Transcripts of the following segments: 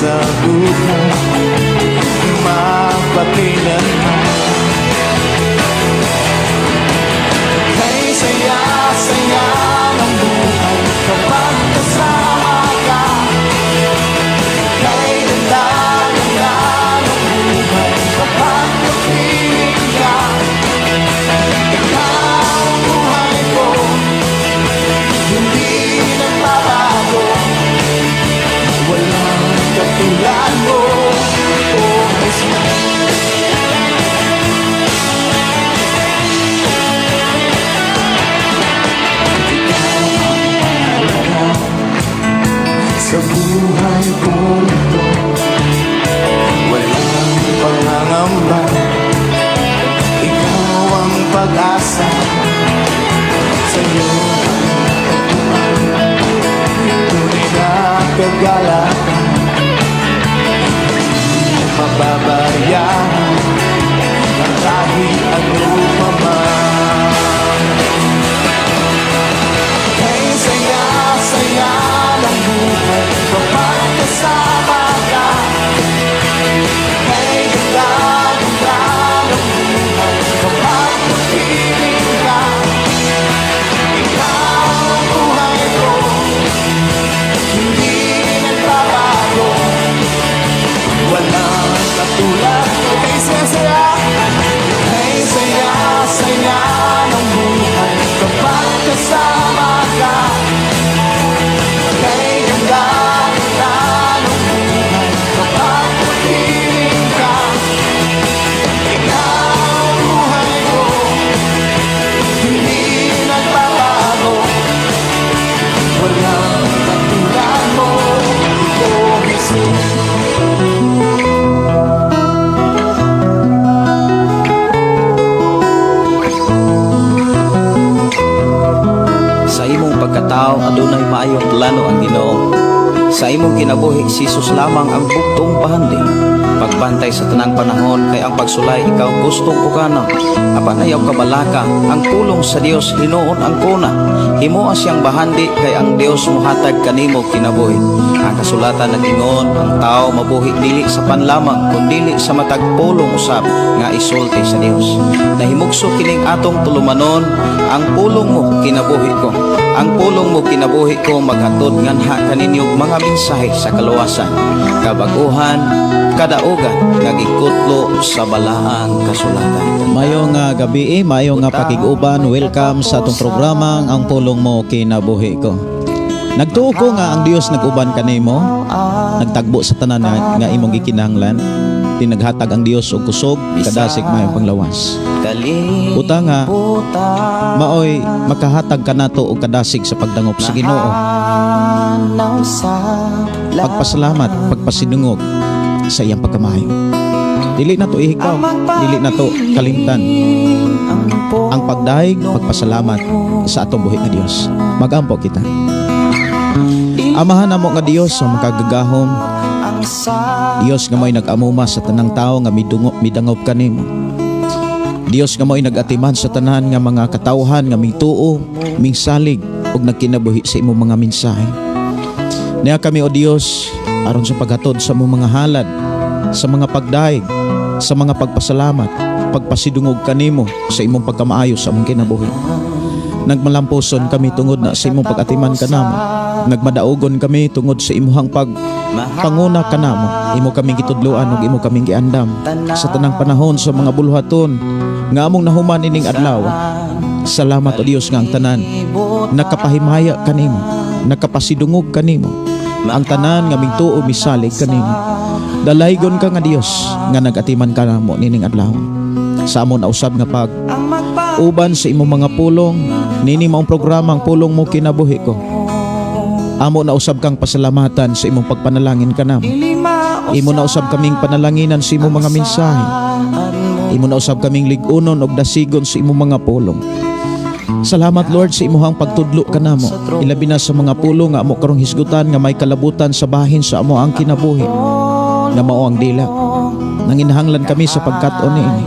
Sa buhay magpakailanman. Kay saya-saya ng buhay kapag kasama ka. Kay ganda-ganda ng buhay kapag kapiling ka. Ikaw ang buhay ko, hindi nagbabago. Walang katulad mo, oh Jesus. Ikaw ang mahalaga sa buhay ko ito. Walang pangangamba, ikaw ang pag-asa. Sa'yo ang tunay na kagalakan. Hindi mababayaan ang kahit ano pa man. Kay saya-saya ng buhay kapag kasama ka. Kay ganda-ganda ng buhay kapag kapiling ka. Ikaw ang buhay ko, hindi nagbabago. Walang katulad mo. Kay saya-saya, kay saya-saya ng buhay kapag kasama ka. Kay ganda-ganda ng buhay kapag kapiling ka. Ikaw ang buhay ko, hindi nagbabago. Walang katulad mo, oh Jesus. Sa imong pagkatao adunay maayong plano ang Ginoo. Sa imong kinabuhi si Jesus lamang ang bugtong bahandi. Pagbantay sa tanang panahon kay ang pagsulay ikaw gustong ukanon. Apan ayaw kabalaka ang pulong sa Dios hinuon ang kuna. Himoa siyang bahandi kay ang Dios mohatag kanimo kinabuhi. Ang kasulatan nag-ingon ang tao mabuhi dili sa panlamang kundili sa matag pulong usab nga isulti sa Dios. Nahimugso kining atong tulumanon, ang pulong mo kinabuhi ko. Ang pulong mo kinabuhi ko maghatod nganha kaninyo mga mensahe sa kaluwasan, kabaguhan, kadaugan nga gikutlo sa balaang kasulatan. Mayo nga gabi, mayo nga pakig-uban, welcome sa atong programa Ang Pulong Mo Kinabuhi Ko. Nagtuo ko nga ang Dios nag-uban kanimo, nagtagbo sa tanan nga imong gikinahanglan. Tinaghatag ang Dios og kusog, kadasig maayong panglawas. Buta nga maoy makahatag kanato og kadasig sa pagdangop sa Ginoo. Pagpasalamat, pagpasinungog sa iyang pagkamayo. Dili na to ihikaw, dili na to kalimtan ang pagdayeg, pagpasalamat sa atong buhi nga Dios. Magampo kita. Amahan namo nga Dios sa makagagahom, Dios nga mo'y nag-amuma sa tanang tao nga midungop, midangop kanimo. Dios nga mo'y nag-atiman sa tanan nga mga katawhan nga mituo, mingsalig ug nagkinabuhi sa imong mga mensahe. Niya kami, O Dios, aron sa paghatod sa imong mga halad, sa mga pagdayeg, sa mga pagpasalamat, pagpasidungog kanimo sa imong pagkamaayo sa among kinabuhi. Nagmalampuson kami tungod na sa imong pag-atiman kanamo. Nagmadaugon kami tungod sa imuhang pag panguna kanamo. Imo kaming gitudloan ug imo kaming giandam sa tanang panahon sa mga buluhaton nga among nahuman ining adlaw. Salamat, O Dios, nga ang tanan nakapahimaya kanimo, nakapasidungog kanimo. Ang tanan nga migtuo, misalig kanimo. Dalaygon ka nga Dios nga nag-atiman kanamo nining adlaw. Sa amon na usab nga pag uban sa imong mga pulong nini maong programa Ang Pulong Mo Kinabuhi Ko. Amo na usab kang pasalamatan sa imong pagpanalangin kanamo. Imo na usab kaming panalanginan sa imong mga mensahe. Imo na usab kaming lig-unon og dasigon sa imong mga pulong. Salamat, Lord, sa imuhang pagtudlo kanamo. Ilabi na sa mga pulong nga amo karong hisgutan nga may kalabutan sa bahin sa amo ang kinabuhi nga mao ang dila. Nanginahanglan kami sa pagkat-on niini.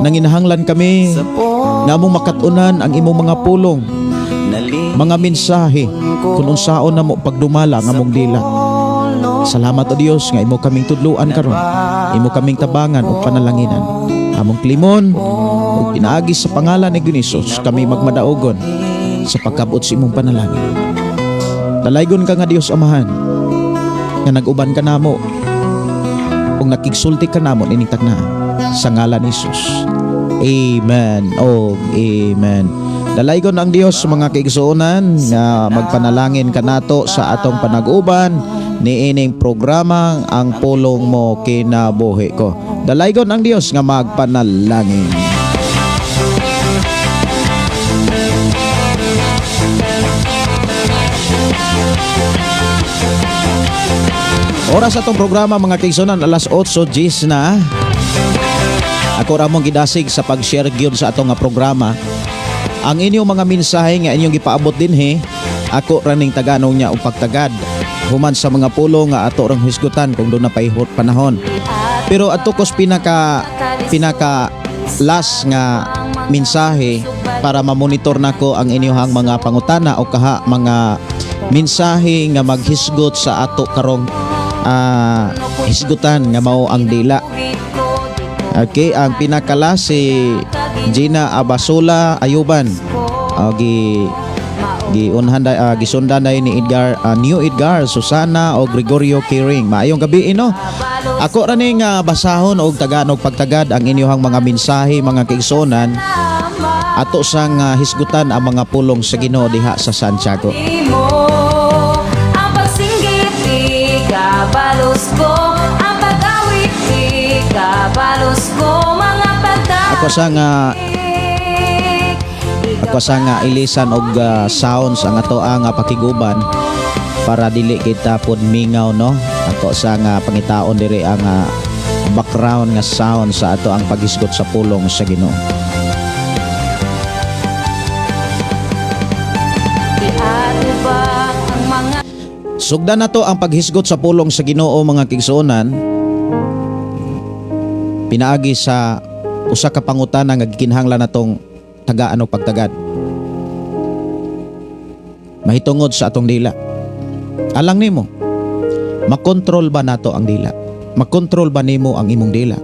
Nanginahanglan kami nga among makat-unan ang imong mga pulong, mga mensahe kung unsaon namo pagdumala ang among dila. Salamat, O Dios, nga imo kaming tudluan karon. Imo kaming tabangan ug panalanginan. Among klimon ug pinaagi sa pangalan ni Jesus kami magmadaugon sa pagkabot sa imong panalangin. Dalaygon ka nga Dios Amahan nga nag-uban ka namo ug nakigsulti ka namo nining takna sa ngalan ni Jesus. Amen. Oh, amen. Dalaygon ang Dios, mga kaigsuonan, nga magpanalangin kanato sa atong panag-uban niining programang Ang Pulong Mo Kinabuhi Ko. Dalaygon ang Dios nga magpanalangin. Oras atong programa, mga kaigsuonan, alas 8:10 na. Ako ra mong gidasig sa pag-share gyud sa atong nga programa. Ang inyong mga mensahe nga inyong gipaabot dinhi, ako ra ning taganong niya og pagtagad human sa mga pulong nga ato rang hisgutan kung duna pay panahon. Pero adto kos pinaka pinaka last nga mensahe para mamonitor nako ang inyong mga pangutana o kaha mga mensahe nga maghisgot sa ato karong hisgutan nga mao ang dila. Okay, ang pinakala si Gina Abasula Ayuban. Gi giunhan day gisundan day ni Edgar, New Edgar Susana o Gregorio Kiring. Maayong gabi, no. Ako ra ning basahon og taganog pagtagad ang inyong mga mensahe, mga kaigsuonan, ato sang hisgutan ang mga pulong sa Ginoo diha sa Santiago. Mo ang pagsinggit, ikabalos ko, ang pag-awit, ikabalos ko, mga pagdaig. Ako sa nga ilisan og sounds ang ato ang pakiguban para dili kita pod mingaw, no. Ako sa nga pangitaon diri ang background nga sound sa ato ang paghisgot sa pulong sa Ginoo. Iatubang ang mga Sugdan na to ang paghisgot sa pulong sa Ginoo, mga kaigsuonan, pinaagi sa usa ka pangutana nga gikinahanglan natong tagaan og pagtagad mahitungod sa atong dila. Alang nimo, makontrol ba nato ang dila? Makontrol ba nimo ang imong dila?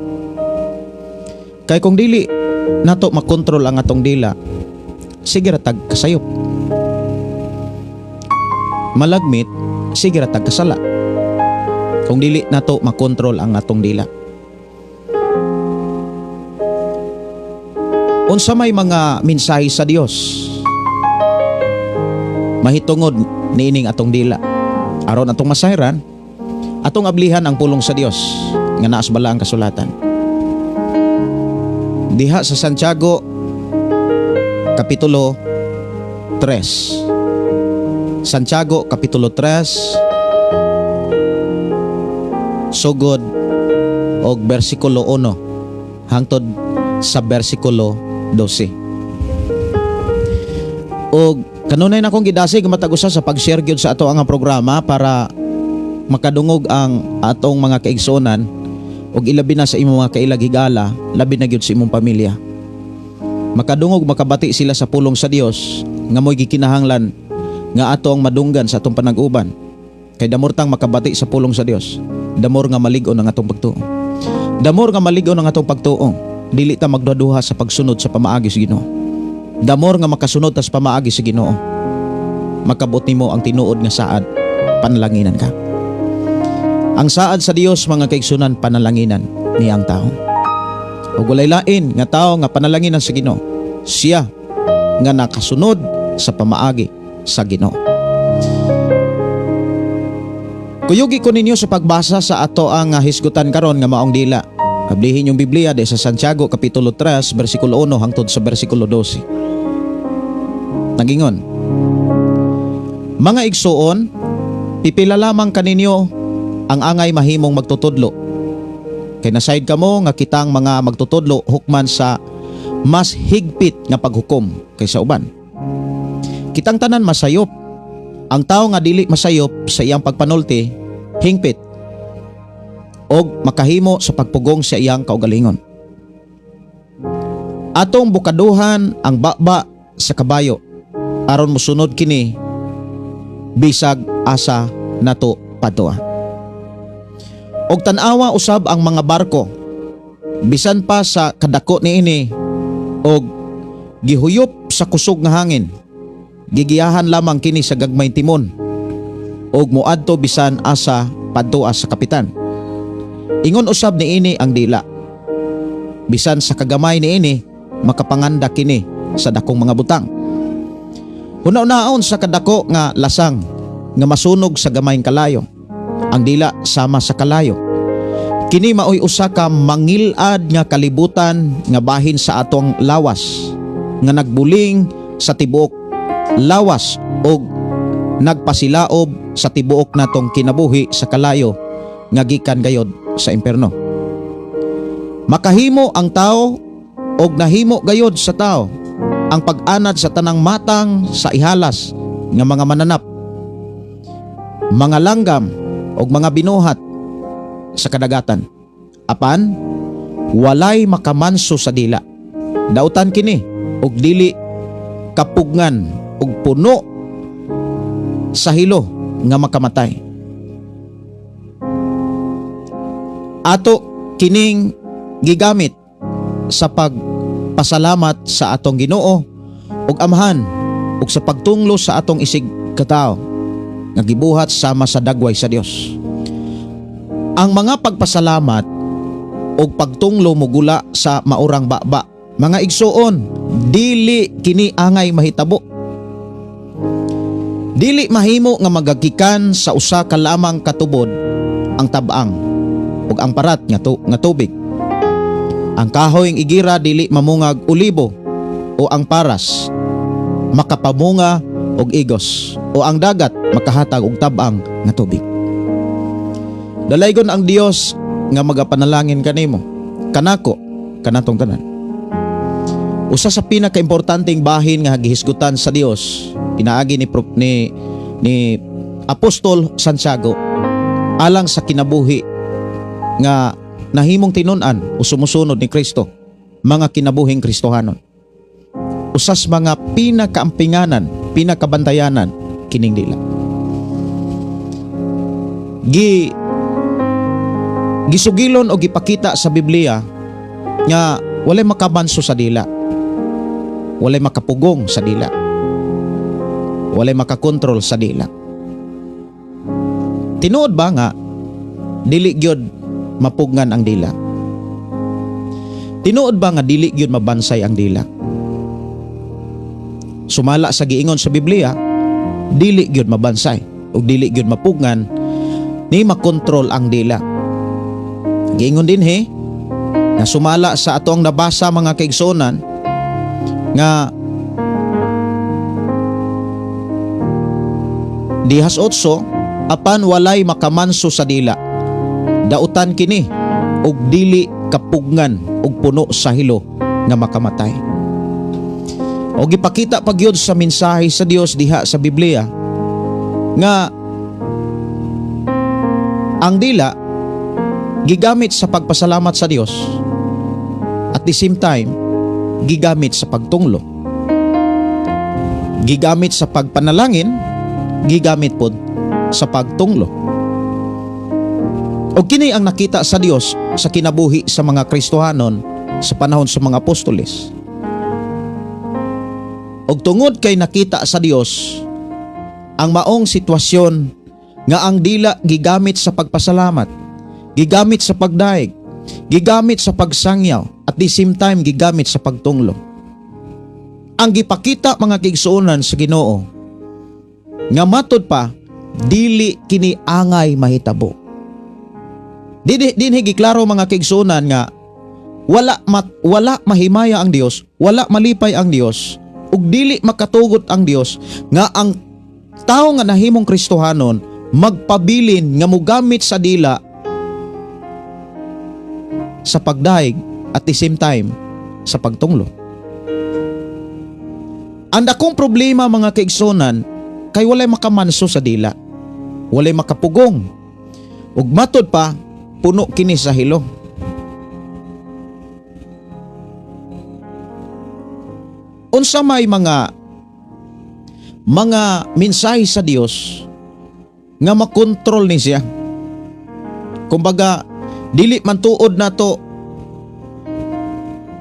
Kay kung dili nato makontrol ang atong dila, sige ra tag kasayop. Malagmit, sige ra tag kasala. Kung dili nato makontrol ang atong dila. Unsa may mga mensahe sa Dios mahitungod niining atong dila? Aron atong masayran, atong ablihan ang pulong sa Dios nga naa sa balaang kasulatan. Diha sa Santiago Kapitulo 3. Santiago Kapitulo 3 sugod og bersikulo 1 hangtod sa bersikulo 12. Og kanunay na akong gidasig matag usa sa pag-share gyud sa ato ang programa para makadungog ang atong mga kaigsuonan og ilabi na sa imong mga kailag higala, labi na gyud sa imong pamilya. Makadungog, makabati sila sa pulong sa Dios nga mo'y gikinahanglan nga ato ang madunggan sa atong panag-uban. Kay damor tang makabati sa pulong sa Dios, damor nga malig-on ang atong pagtuo. Damor nga malig-on ang atong pagtuo, dili ta magduha sa pagsunod sa pamaagi sa Ginoo. Damor nga makasunod ta sa pamaagi sa Ginoo, makabot nimo ang tinuod nga saad, panalanginan ka. Ang saad sa Dios, mga kaigsunan, panalanginan niya ang tao. Ug walay lain nga tao nga panalanginan sa Ginoo. Siya nga nakasunod sa pamaagi sa Ginoo. Kuyugi ko ninyo sa pagbasa sa ato ang hisgutan karon nga maong dila. Ablihin yung Biblia de sa Santiago Kapitulo 3 versikulo 1 hangtod sa versikulo 12. Nagingon: Mga igsuon, pipila lamang kaninyo ang angay mahimong magtutudlo. Kay nasayod kamo nga kitang mga magtutudlo hukman sa mas higpit nga paghukom kaysa uban. Kitang tanan masayop. Ang tao nga dili masayop sa iyang pagpanulti, hingpit og makahimo sa pagpugong sa iyang kaugalingon. Atong bukaduhan ang baba sa kabayo aron mosunod kini bisag asa nato padtoa. Og tan-awa usab ang mga barko, bisan pa sa kadako niini og gihuyop sa kusog nga hangin, gigiyahan lamang kini sa gagmay timon og moadto bisan asa padtoa sa kapitan. Ingon usab niini ang dila. Bisan sa kagamay niini, makapanganda kini sa dakong mga butang. Hunahunaon sa kadako nga lasang nga masunog sa gamayng kalayo. Ang dila sama sa kalayo. Kini maoy usa ka mangilad nga kalibutan nga bahin sa atong lawas nga nagbuling sa tibuok lawas og nagpasilaob sa tibuok natong kinabuhi sa kalayo nga gikan gayod sa imperno. Makahimo ang tao og nahimo gayod sa tao ang pag-anad sa tanang matang sa ihalas nga mga mananap, mga langgam og mga binuhat sa kadagatan. Apan walay makamanso sa dila. Dautan kini og dili kapugngan og puno sa hilo nga makamatay. Ato kining gigamit sa pagpasalamat sa atong Ginoo ug Amahan ug sa pagtunglo sa atong isig katawo nga gibuhat sama sa dagway sa Dios. Ang mga pagpasalamat ug pagtunglo mogula sa maurang baba. Mga igsuon, dili kini angay mahitabo. Dili mahimo nga magagikan sa usa ka lamang katubod ang tab-ang ug ang parat nga tubig. Ang kahoy igira dili mamungag olibo o ang paras makapamunga og igos o ang dagat makahatag og tab-ang nga tubig. Dalaygon ang Dios nga magapanalangin kanimo, kanako, kanatong tanan. Usa sa pinakaimportanteng bahin nga gihisgutan sa Dios pinaagi ni Apostol Santiago alang sa kinabuhi nga nahimong tinun-an o sumusunod ni Kristo, mga kinabuhing Kristohanon. Usas mga pinakaampinganan, pinakabantayanan kining dila. Gisugilon o gipakita sa Biblia nga walay makabanso sa dila. Walay makapugong sa dila. Walay makakontrol sa dila. Tinuod ba nga dili gyud mapugngan ang dila? Tinuod ba nga dili gyud mabansay ang dila? Sumala sa giingon sa Biblia, dili gyud mabansay ug dili gyud mapugngan ni makontrol ang dila. Giingon dinhi nga sumala sa atong nabasa, mga kaigsuonan, nga dihas 8, apan walay makamanso sa dila, dautan kini ug dili kapugngan ug puno sa hilo nga makamatay. O gipakita pa gyud sa mensahe sa Dios diha sa Biblia nga ang dila gigamit sa pagpasalamat sa Dios, at the same time gigamit sa pagtunglo, gigamit sa pagpanalangin, gigamit pod sa pagtunglo. O kini ang nakita sa Dios sa kinabuhi sa mga Kristohanon sa panahon sa mga apostoles. Og tungod kay nakita sa Dios ang maong sitwasyon nga ang dila gigamit sa pagpasalamat, gigamit sa pagdaig, gigamit sa pagsangyaw, at the same time gigamit sa pagtunglo. Ang gipakita, mga kaigsuonan, sa Ginoo nga matod pa dili kini angay mahitabo. Dili dinhi giklaro, mga kaigsuonan, nga wala mahimaya ang Dios, wala malipay ang Dios ug dili makatugot ang Dios nga ang tao nga nahimong Kristohanon magpabilin nga mogamit sa dila sa pagdaig, at the same time sa pagtunglo. Ang dakong problema, mga kaigsuonan, kay walay makamanso sa dila. Walay makapugong. Ug matod pa puno kini sa hilo. Unsa may mga mensahe sa Dios nga makontrol ni siya? Kumbaga, dili man tuod nato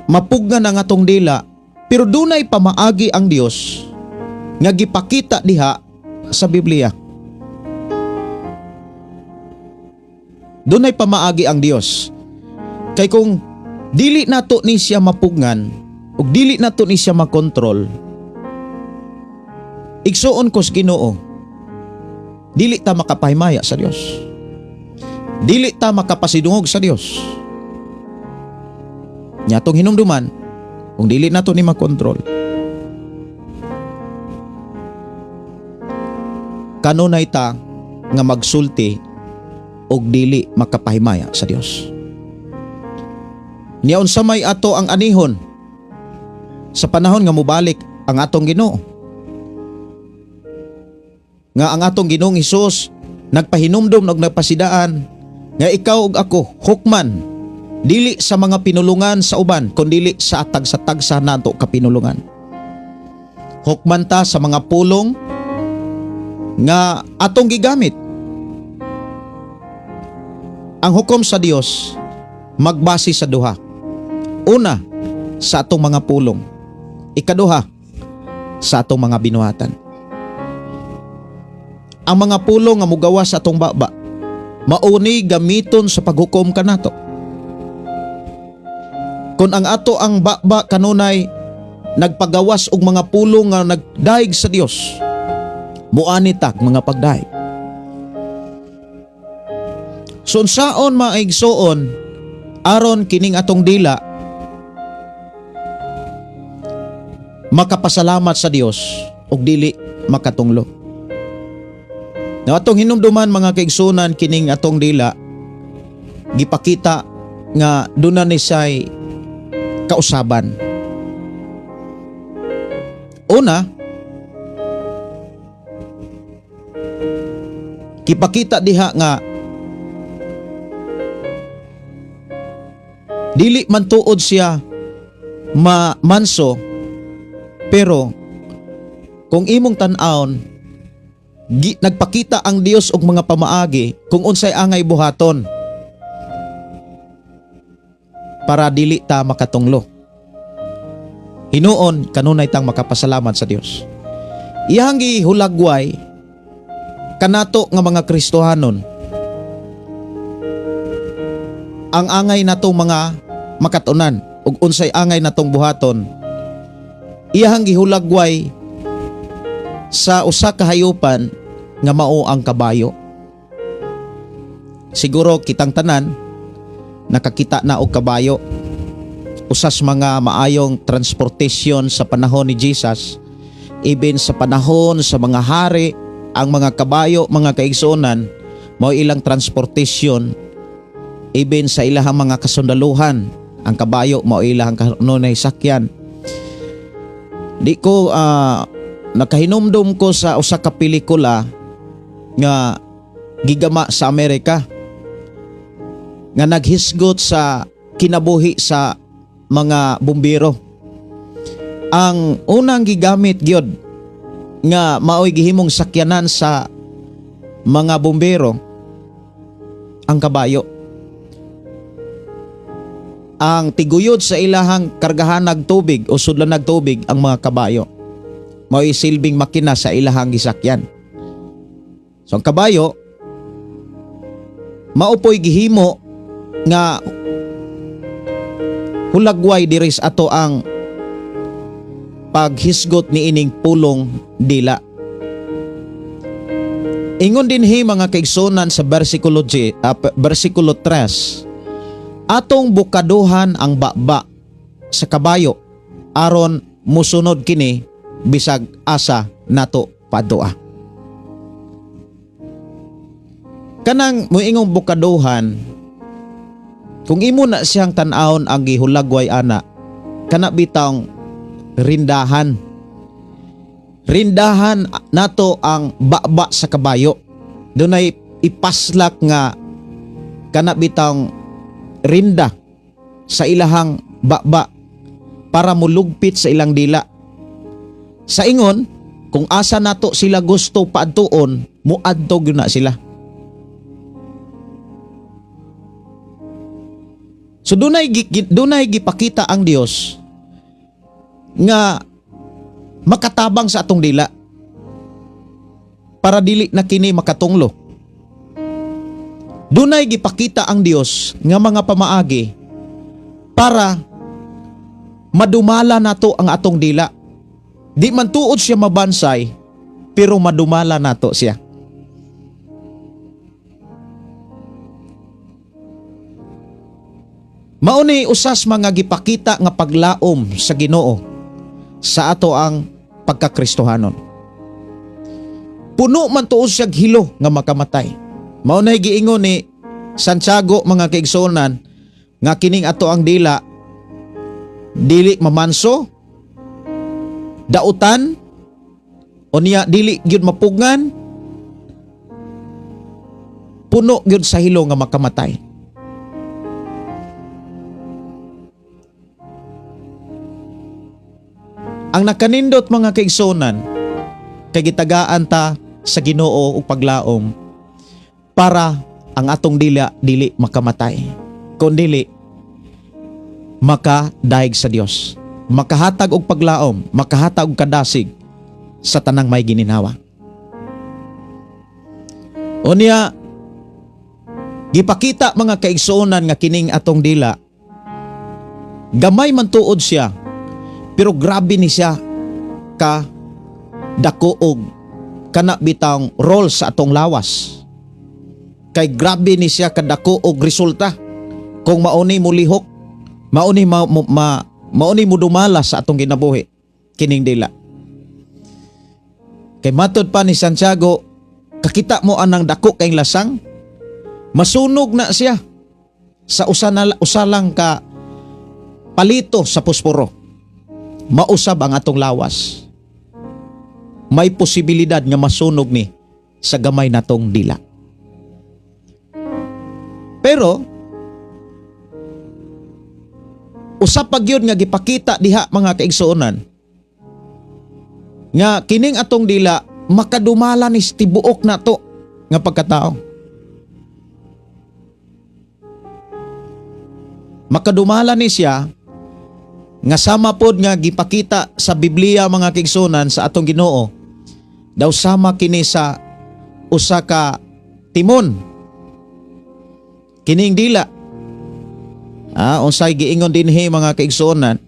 mapugnan ang atong dila, pero dunay pamaagi ang Dios nga gipakita diha sa Biblia. Dunay pamaagi ang Dios. Kay kung dili nato ni siya mapugnan ug dili nato ni siya makontrol, igsuon ko sa Ginoo, dili ta makapahimaya sa Dios. Dili ta makapasidungog sa Dios. Nya atong hinumduman, kung dili nato ni makontrol, kanunay ta nga magsulti og dili makapahimaya sa Dios. Niya unsa may ato ang anihon sa panahon nga mobalik ang atong Ginoo. Nga ang atong Ginoong Hesus nagpahinumdom og nagpasidaan nga ikaw ug ako hukman dili sa mga pinulungan sa uban kundili sa tagsa-tagsa nato ka pinulungan. Hukman ta sa mga pulong nga atong gigamit. Ang hukom sa Dios magbase sa duha. Una, sa atong mga pulong. Ikaduha, sa atong mga binuhatan. Ang mga pulong nga mugawas sa atong baba, mauni gamiton sa paghukom kanato. Kung ang ato ang baba kanunay nagpagawas og mga pulong nga nagdaig sa Dios, muani tag mga pagdaig. So unsaon maigsoon aron kining atong dila makapasalamat sa Dios ug dili makatunglo. Na atong hinumduman mga kaigsunan, kining atong dila gipakita nga duna ni siya'y kausaban. Una, gipakita diha nga dili man tuod siya manso, pero kung imong tan-awon, nagpakita ang Dios og mga pamaagi kung unsay angay buhaton para dili ta makatunglo. Hinuon kanunay tang makapasalamat sa Dios. Iyang gihulagway kanato nga mga Kristohanon ang angay natong mga makatunan ug unsay angay natong buhaton. Iyang gihulagway sa usa ka hayupan nga mao ang kabayo. Siguro kitang tanan nakakita na og kabayo. Usas mga maayong transportation sa panahon ni Jesus, even sa panahon sa mga hari, ang mga kabayo, mga kaigsuonan, mao ilang transportation, even sa ilahang mga kasundaluhan, ang kabayo mao ilahang kanunay sakyan. Di ko nakahinumdum ko sa usa ka pelikula nga gigama sa Amerika nga naghisgot sa kinabuhi sa mga bumbero. Ang unang gigamit gyud nga maoy gihimong sakyanan sa mga bumbero ang kabayo. Ang tiguyod sa ilahang kargahan tubig o sudlan tubig ang mga kabayo. Maoy silbing makina sa ilahang gisakyan. So ang kabayo mao poy gihimo nga hulagway diri sa ato ang paghisgot ni ining pulong dila. Ingon dinhi mga kaigsunan sa versikulo 3, atong bukaduhan ang baba sa kabayo aron musunod kini bisag asa nato padua. Kanang moingong bukaduhan, kung imo na siyang tan-awon ang gihulagway ana, kana bitang rindahan. Rindahan nato ang baba sa kabayo. Dunay ipaslak nga kana bitang rinda sa ilahang baba para mulugpit sa ilang dila. Sa ingon, kung asa nato sila gusto paadtuon, muadto gyud na sila. So dunay gipakita ang Dios nga makatabang sa atong dila para dili na kini makatunglo. Dunay gipakita ang Dios nga mga pamaagi para madumala nato ang atong dila. Di man tuod siya mabansay, pero madumala nato siya. Mao ni usas mga gipakita nga paglaom sa Ginoo sa ato ang pagkakristohanon. Puno man tuod siyag hilo nga makamatay. Mao na giingon ni Santiago, mga kaigsuonan, nga kining ato ang dila dili mamanso, dautan, unya dili gyud mapugngan, puno gyud sa hilo nga makamatay. Ang nakanindot, mga kaigsuonan, kay gitagaan ta sa Ginoo og paglaom para ang atong dila dili makamatay, kun dili makadayeg sa Dios, makahatag og paglaom, makahatag og kadasig sa tanang may gininhawa. Unya gipakita, mga kaigsuonan, nga kining atong dila gamay man tuod siya, pero grabe ni siya ka dako og kana bitang role sa atong lawas. Kay grabe ni siya kadako og resulta kung mauni mo lihok, mauni ma, ma, ma- mauni mo dumala sa atong kinabuhi kining dila. Kay matod pa ni Santiago, kakita mo anang dako kay lasang, masunog na siya sa usa, na, usa lang ka palito sa posporo. Mausab ang atong lawas. May posibilidad nga masunog ni sa gamay natong dila. Pero usab pa gyud nga gipakita diha, mga kaigsuonan, nga kining atong dila makadumala ni sa tibuok nato nga pagkatao. Makadumala ni siya nga sama pod nga gipakita sa Biblia, mga kaigsuonan, sa atong Ginoo daw sama kini sa usa ka timon kining dila. Unsay giingon dinhi, mga kaigsuonan,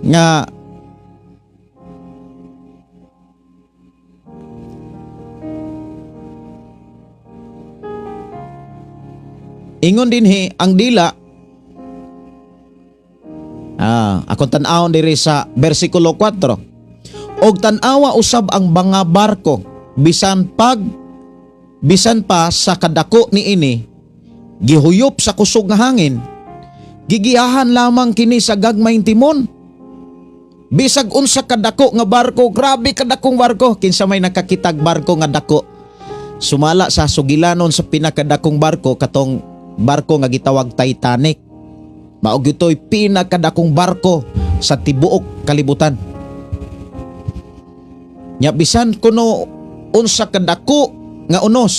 nga ingon dinhi ang dila? Akong tan-awon diri sa bersikulo 4. Og tan-awa usab ang mga barko, bisan pa sa kadako niini gihuyop sa kusog nga hangin, gigiyahan lamang kini sa gagmayng timon. Bisag unsa kadako nga barko, grabe kadakong barko, kinsa may nakakitag barko nga dako? Sumala sa sugilanon sa pinakadakong barko, katong barko nga gitawag Titanic. Mao gito'y pinakadakong barko sa tibuok kalibutan. Nya bisan kuno unsa kadako nga unos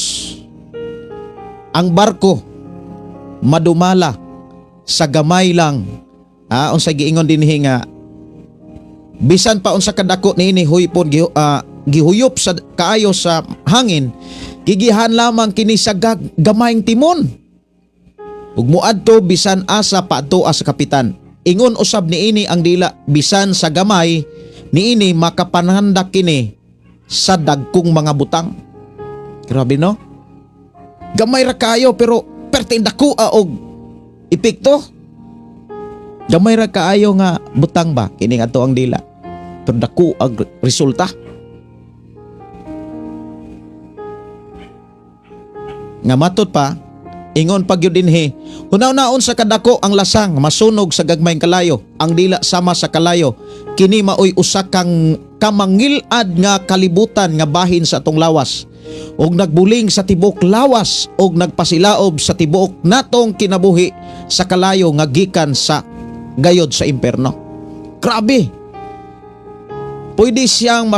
ang barko, madumala sa gamay lang. Unsa giingon dinhi nga bisan pa unsa kadako niini huypon, gihuyop sa kaayo sa hangin, gigihan lamang kini sa gamayng timon ug muadto bisan asa paadtoa sa kapitan. Ingon usab niini ang dila, bisan sa gamay niini makapanandak kini sa dagkong mga butang. Grabe, no? Gamay ra kaayo pero perting dako og epekto. Gamay ra kaayo nga butang ba kining ato ang dila, pero dako ang resulta. Nga matod pa, ingon pa gyud dinhi, hunaw-naon sa kadako ang lasang masunog sa gagmayng kalayo, ang dila sama sa kalayo. Kini maoy usa kang kamangil-ad nga kalibutan nga bahin sa atong lawas og nagbuling sa tibuok lawas og nagpasilaob sa tibuok natong kinabuhi sa kalayo nga gikan sa gayod sa imperno. Grabe. Pwede siyang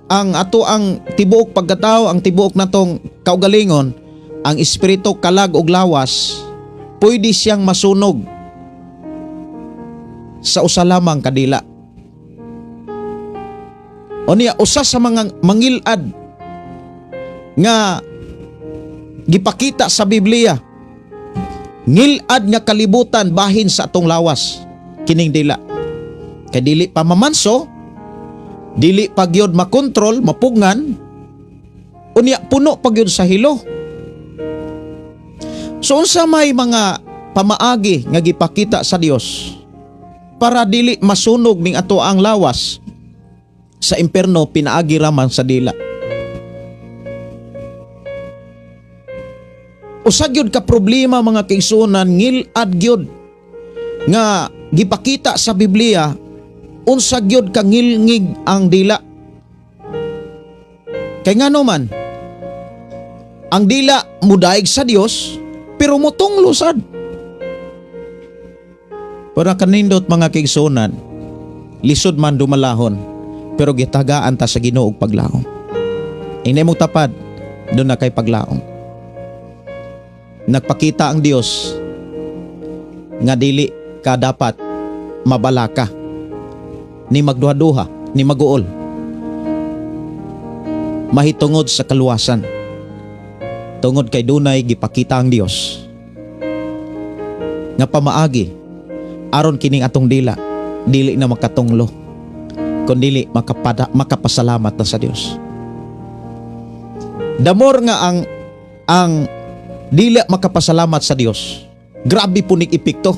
ang ato ang tibuok pagkatao, ang tibuok natong kaugalingon, ang espiritu, kalag ug lawas, pwede siyang masunog. sa usa lamang kadila. Unya, usa sa mga mangilad nga gipakita sa Biblia, ngilad nga kalibutan bahin sa atong lawas, kining dila. Kay dili pa mamanso, dili pa gyud makontrol, mapugngan, unya puno pa gyud sa hilo. So unsa may mga pamaagi nga gipakita sa Dios para dili masunog ning ato ang lawas sa imperno pinaagi raman sa dila? Usa gyud ka problema, mga kaigsuonan, ngilad gyud nga gipakita sa Biblia unsa gyud ka ngilngig ang dila. Kay ngano man ang dila mudaig sa Dios pero mutunglo sad. Pero kanindot, mga kaigsuonan, lisod man dumalahon pero gitagaan ta sa Ginoo og paglaom. Inay mong tapad, doon na kay paglaom. Nagpakita ang Dios nga dili ka dapat mabalaka ni magduha-duha ni maguol mahitungod sa kaluwasan, tungod kay dunay gipakita ang Dios nga pamaagi aron kining atong dila dili na makatunglo kun dili makapasalamat na sa Dios. The more nga ang dila makapasalamat sa Dios, grabe po nig epekto.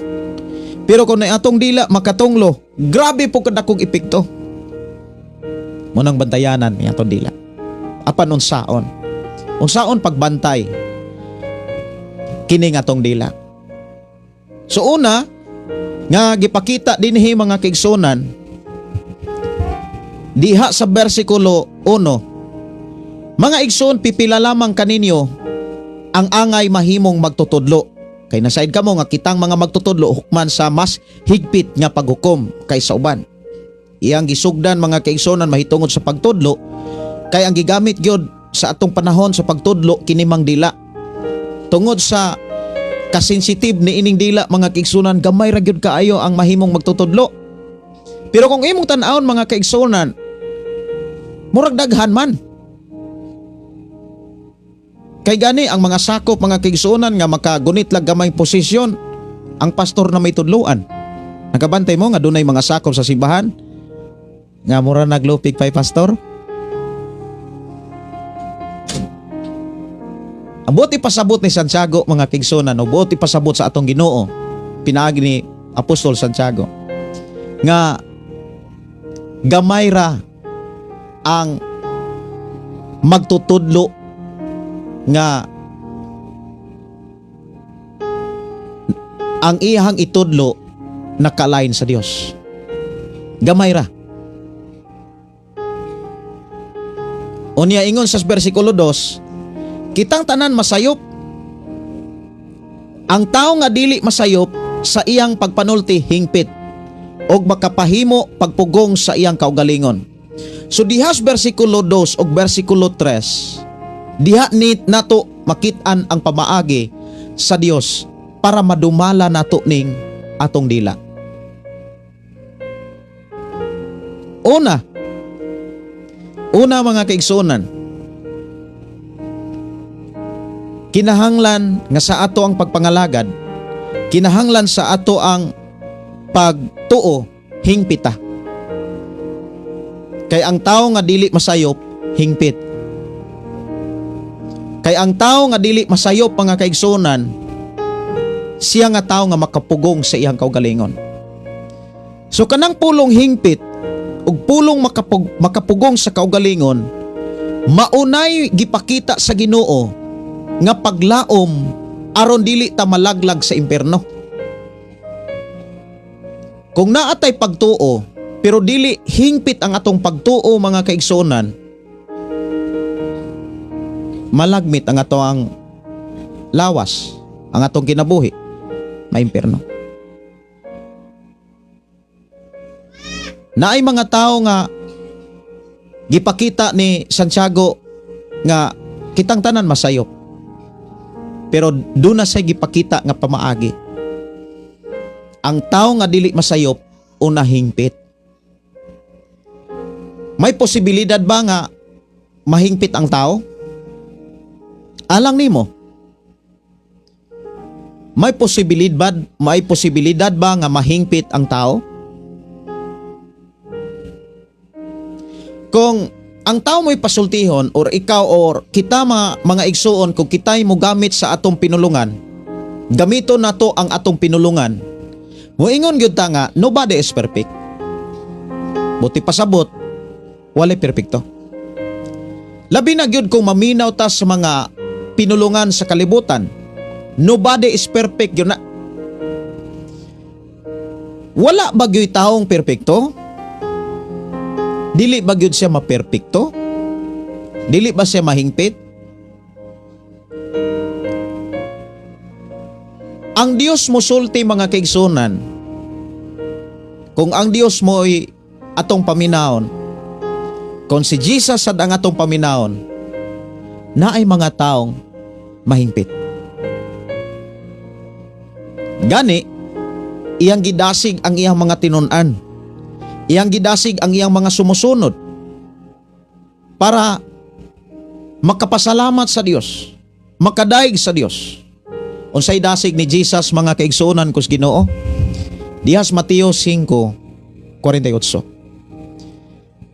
Pero kung na atong dila makatunglo, grabe po kadakong epekto. Munang bantayanan ni atong dila. Apan unsaon? Unsaon pagbantay kini atong dila? So una nga gipakita dinhi, mga kaigsuonan, diha sa bersikulo 1: "Mga igsoon, pipila lamang kaninyo ang angay mahimong magtutudlo." Kay nasaid kamo nga kitang mga magtutudlo hukman sa mas higpit nga paghukom kaysa uban. Iyang gisugdan, mga kaigsuonan, mahitungod sa pagtudlo, kay ang gigamit gyud sa atong panahon sa pagtudlo kini mang dila. Tungod sa kasensitive ni ining dila, mga kaigsuonan, gamay ra gyud kaayo ang mahimong magtutudlo. Pero kung imong tan-awon, mga kaigsuonan, murag daghan man. Kay gani ang mga sakop, mga kaigsuonan, nga makagunit lang gamay posisyon, ang pastor na may tudloan. Nakabantay mo nga dunay mga sakop sa simbahan nga mura naglupig pay pastor? Ang buot ipasabot ni Santiago, mga kaigsuonan, o buot ipasabot sa atong Ginoo pinaagi ni Apostol Santiago, nga gamay ra ang magtutudlo nga ang iyang itudlo nakalain sa Dios. Gamay ra. Unya ingon sa bersikulo 2, "Kitang tanan masayop. Ang tao nga dili masayop sa iyang pagpanulti hingpit og makapahimo pagpugong sa iyang kaugalingon." So dihas bersikulo 2 og bersikulo 3, diha ni nato makit-an ang pamaagi sa Dios para madumala nato ning atong dila. Una, mga kaigsuonan, kinahanglan nga sa ato ang pagpangalagad, kinahanglan sa ato ang pagtuo hingpita. Kay ang tao nga dili masayop, hingpit. Kay ang tao nga dili masayop, mga kaigsuonan, siya nga tao nga makapugong sa iyang kaugalingon. So kanang pulong hingpit ug pulong makapugong sa kaugalingon, maunay gipakita sa Ginoo nga paglaom aron dili ta malaglag sa impierno. Kung naatay pagtuo pero dili hingpit ang atong pagtuo, mga kaigsuonan, malagmit ang ato ang lawas, ang atong kinabuhi, maimpierno. Naay mga tao nga gipakita ni Santiago nga kitang tanan masayop. Pero doon na siya gipakita nga pamaagi. Ang tao nga dili masayop, o nahingpit? May posibilidad ba nga mahingpit ang tao? Alang nimo. May posibilidad ba nga mahingpit ang tao? Kung ang tao mo'y pasultihon or ikaw or kita mga igsuon, kung kita'y mogamit sa atong pinulungan, gamito nato ang atong pinulungan, moingon gyud ta nga nobody is perfect. Buti pasabot, walay perpekto. Labi na gyud kung maminaw ta sa mga pinulungan sa kalibutan. Nobody is perfect gyud na. Wala ba gyud taong perpekto? Dili ba gyud siya maperpekto? Dili ba siya mahingpit? Ang Dios mosulti, mga kaigsunan, kung ang Dios mo'y atong paminawon, kung si Jesus sad ang atong paminawon, naay mga taong mahingpit. Gani, iyang gidasig ang iyang mga tinun-an. Iyang gidasig ang iyang mga sumusunod para makapasalamat sa Dios, makadaig sa Dios. Unsay dasig ni Jesus, mga kaigsuonan kus Ginoo? Dihas Mateo 5:48.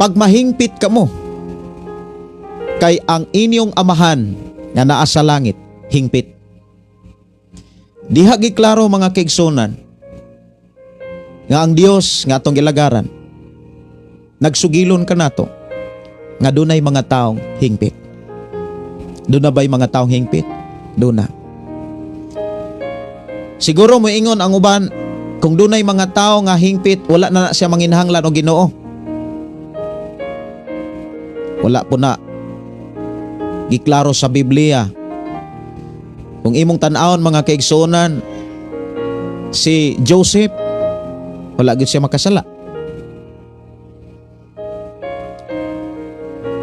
Pag mahingpit kamo, kay ang inyong Amahan nga naa sa langit hingpit. Diha giklaro, mga kaigsuonan, nga ang Dios nga atong gilagaran nagsugilon kanato nga dunay mga taong hingpit. Duna ba'y mga taong hingpit? Duna. Siguro mo ingon ang uban, kung dunay mga tao nga hingpit, wala na na siya manginahanglan og Ginoo. Wala po na giklaro sa Biblia. Kung imong tan-awon, mga kaigsuonan, si Joseph, wala gyud siya makasala.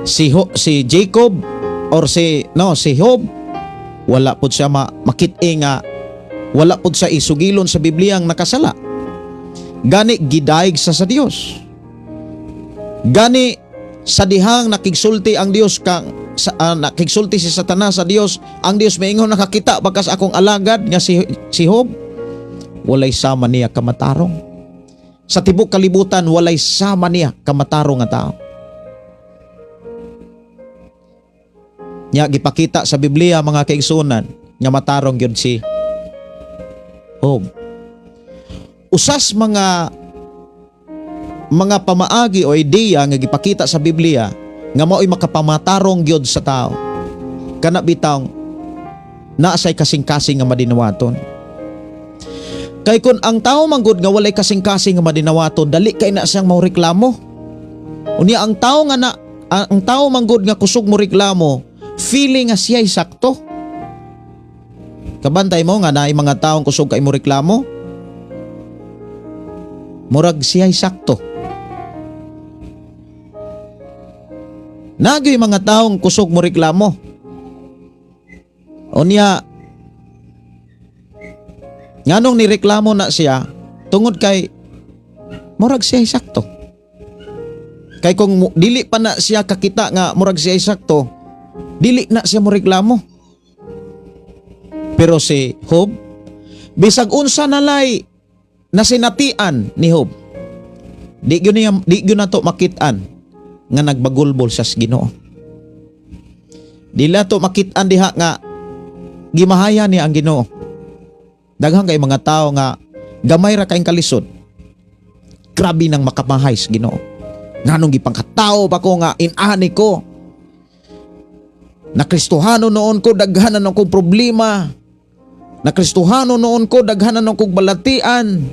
Si Jacob or si, no, si Job, wala pud siya makit-i nga wala pud sa isugilon sa Biblia ang nakasala. Gani gidaig sa Dios. Gani sa dihang nakigsulti ang Dios kang sa, nakigsulti si Satanas sa Dios, ang Dios maingon, "Nakakita ba kas akong alagad nga si Job? Walay sama niya kamatarong. Sa tibok kalibutan, walay sama niya kamatarong nga tao." Nya gipakita sa Biblia, mga kaigsuonan, nga matarong gyud si Job. Usas mga pamaagi o ideya nga gipakita sa Biblia nga mao'y makapamatarong gyud sa tao. Kana bitawng naa say kasing-kasing nga madinawaton. Kay kun ang tao manggod nga walay kasing-kasing nga madinawaton, dali kay na siyang maureklamo. Unya ang tao nga na ang tao manggod nga kusog mo reklamo, feeling nga siya'y sakto. Kabantay mo nga naay mga taong kusog kay mo reklamo, murag siya'y sakto. Nagyoy mga taong kusog mo reklamo. Unya, nganong nireklamo na siya, tungod kay murag siya'y sakto. Kay kung dili pa na siya kakita nga murag siya'y sakto, dili na siya mo reklamo. Pero si Job, bisag unsa nalay nasinatian ni Job, di gyud nato makit-an nga nagbagulbol siya sa Ginoo. Di nato makit-an diha nga gimahaya niya ang Ginoo. Daghan kay mga tao nga gamay ra kayong kalisod. Grabe nang makamahay sa Ginoo. Nganong gipangkatao pa ko nga inani ko? Nakristuhano noon ko, daghanan akong problema. Nakristuhano noon ko, daghanan akong balatian.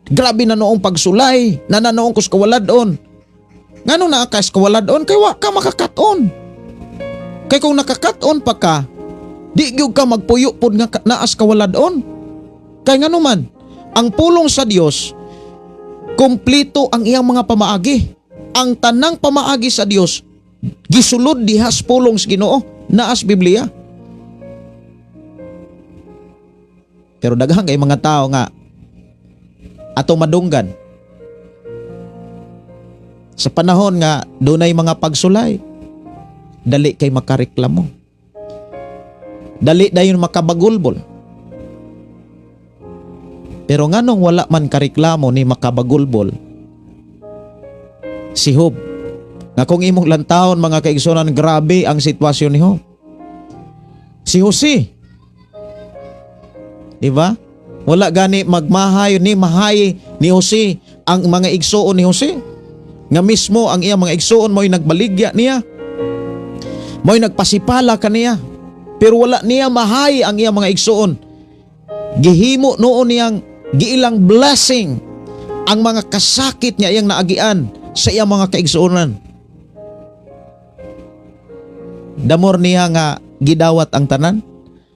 Grabe na noong pagsulay, nananoong ko sa kawaladon. Nganong naa ka sa kawaladon? Kay wa ka makakaton. Kay kung nakakaton pa ka, di gyud ka magpuyo pod nga naas kawaladon. Kay ngano man, ang pulong sa Dios, kumplito ang iyang mga pamaagi. Ang tanang pamaagi sa Dios gisulod dihas pulong sa Ginoo, naas Biblia. Pero daghan kay mga tao nga atong madunggan. Sa panahon nga dunay mga pagsulay, dali kay makareklamo. Dali dayon makabagulbol. Pero nganong wala man kareklamo ni makabagulbol si Job? Nga kung imong lantawon, mga kaigsunan, grabe ang sitwasyon ni Job. Si Jose, di ba? Wala gani magmahay ni mahay ni Jose ang mga igsuon ni Jose. Nga mismo ang iya mga igsuon mo'y nagbaligya niya. Mo'y nagpasipala kaniya. Pero wala niya mahay ang iya mga igsuon. Gihimo noon niyang giilang blessing ang mga kasakit niya iyang naagian sa iyang mga kaigsuonan. Damor niya nga gidawat ang tanan,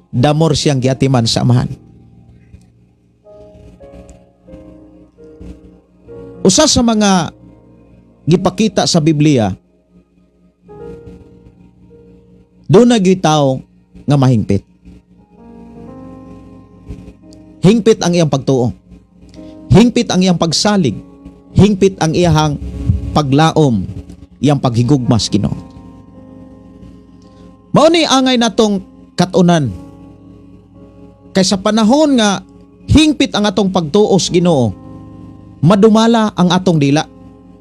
damor siyang giatiman sa Amahan. Usa sa mga gipakita sa Biblia, doon na gyud tao nga mahingpit. Hingpit ang iyang pagtuo. Hingpit ang iyang pagsalig. Hingpit ang iyang paglaom, iyang paghigugmas Ginoo. Mao ni angay natong katunan. Kay sa panahon nga hingpit ang atong pagtuo sa Ginoo, madumala ang atong dila.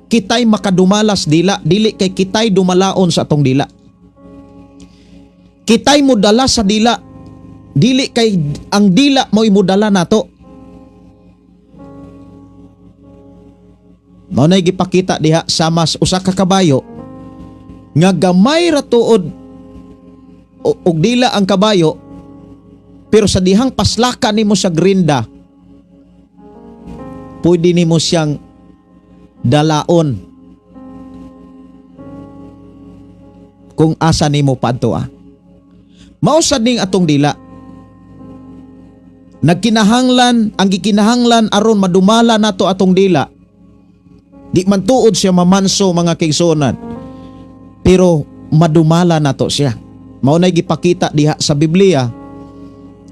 Kitay makadumalas dila, dili kay kitay dumalaon sa atong dila. Kitay mudala sa dila, dili kay ang dila mo'y mudala nato. Mao nay gipakita diha sa mas usa ka kabayo nga gamay ra tuod og dila ang kabayo, pero sa dihang paslaka nimo sa grinda, pwede nimo siyang dalaon kung asa nimo padtoa. Mao sad ning atong dila. Nagkinahanglan, ang gikinahanglan aron madumala nato atong dila. Di man tuod siya mamanso, mga kaigsuonan, pero madumala nato siya. Mao nay gipakita diha sa Biblia.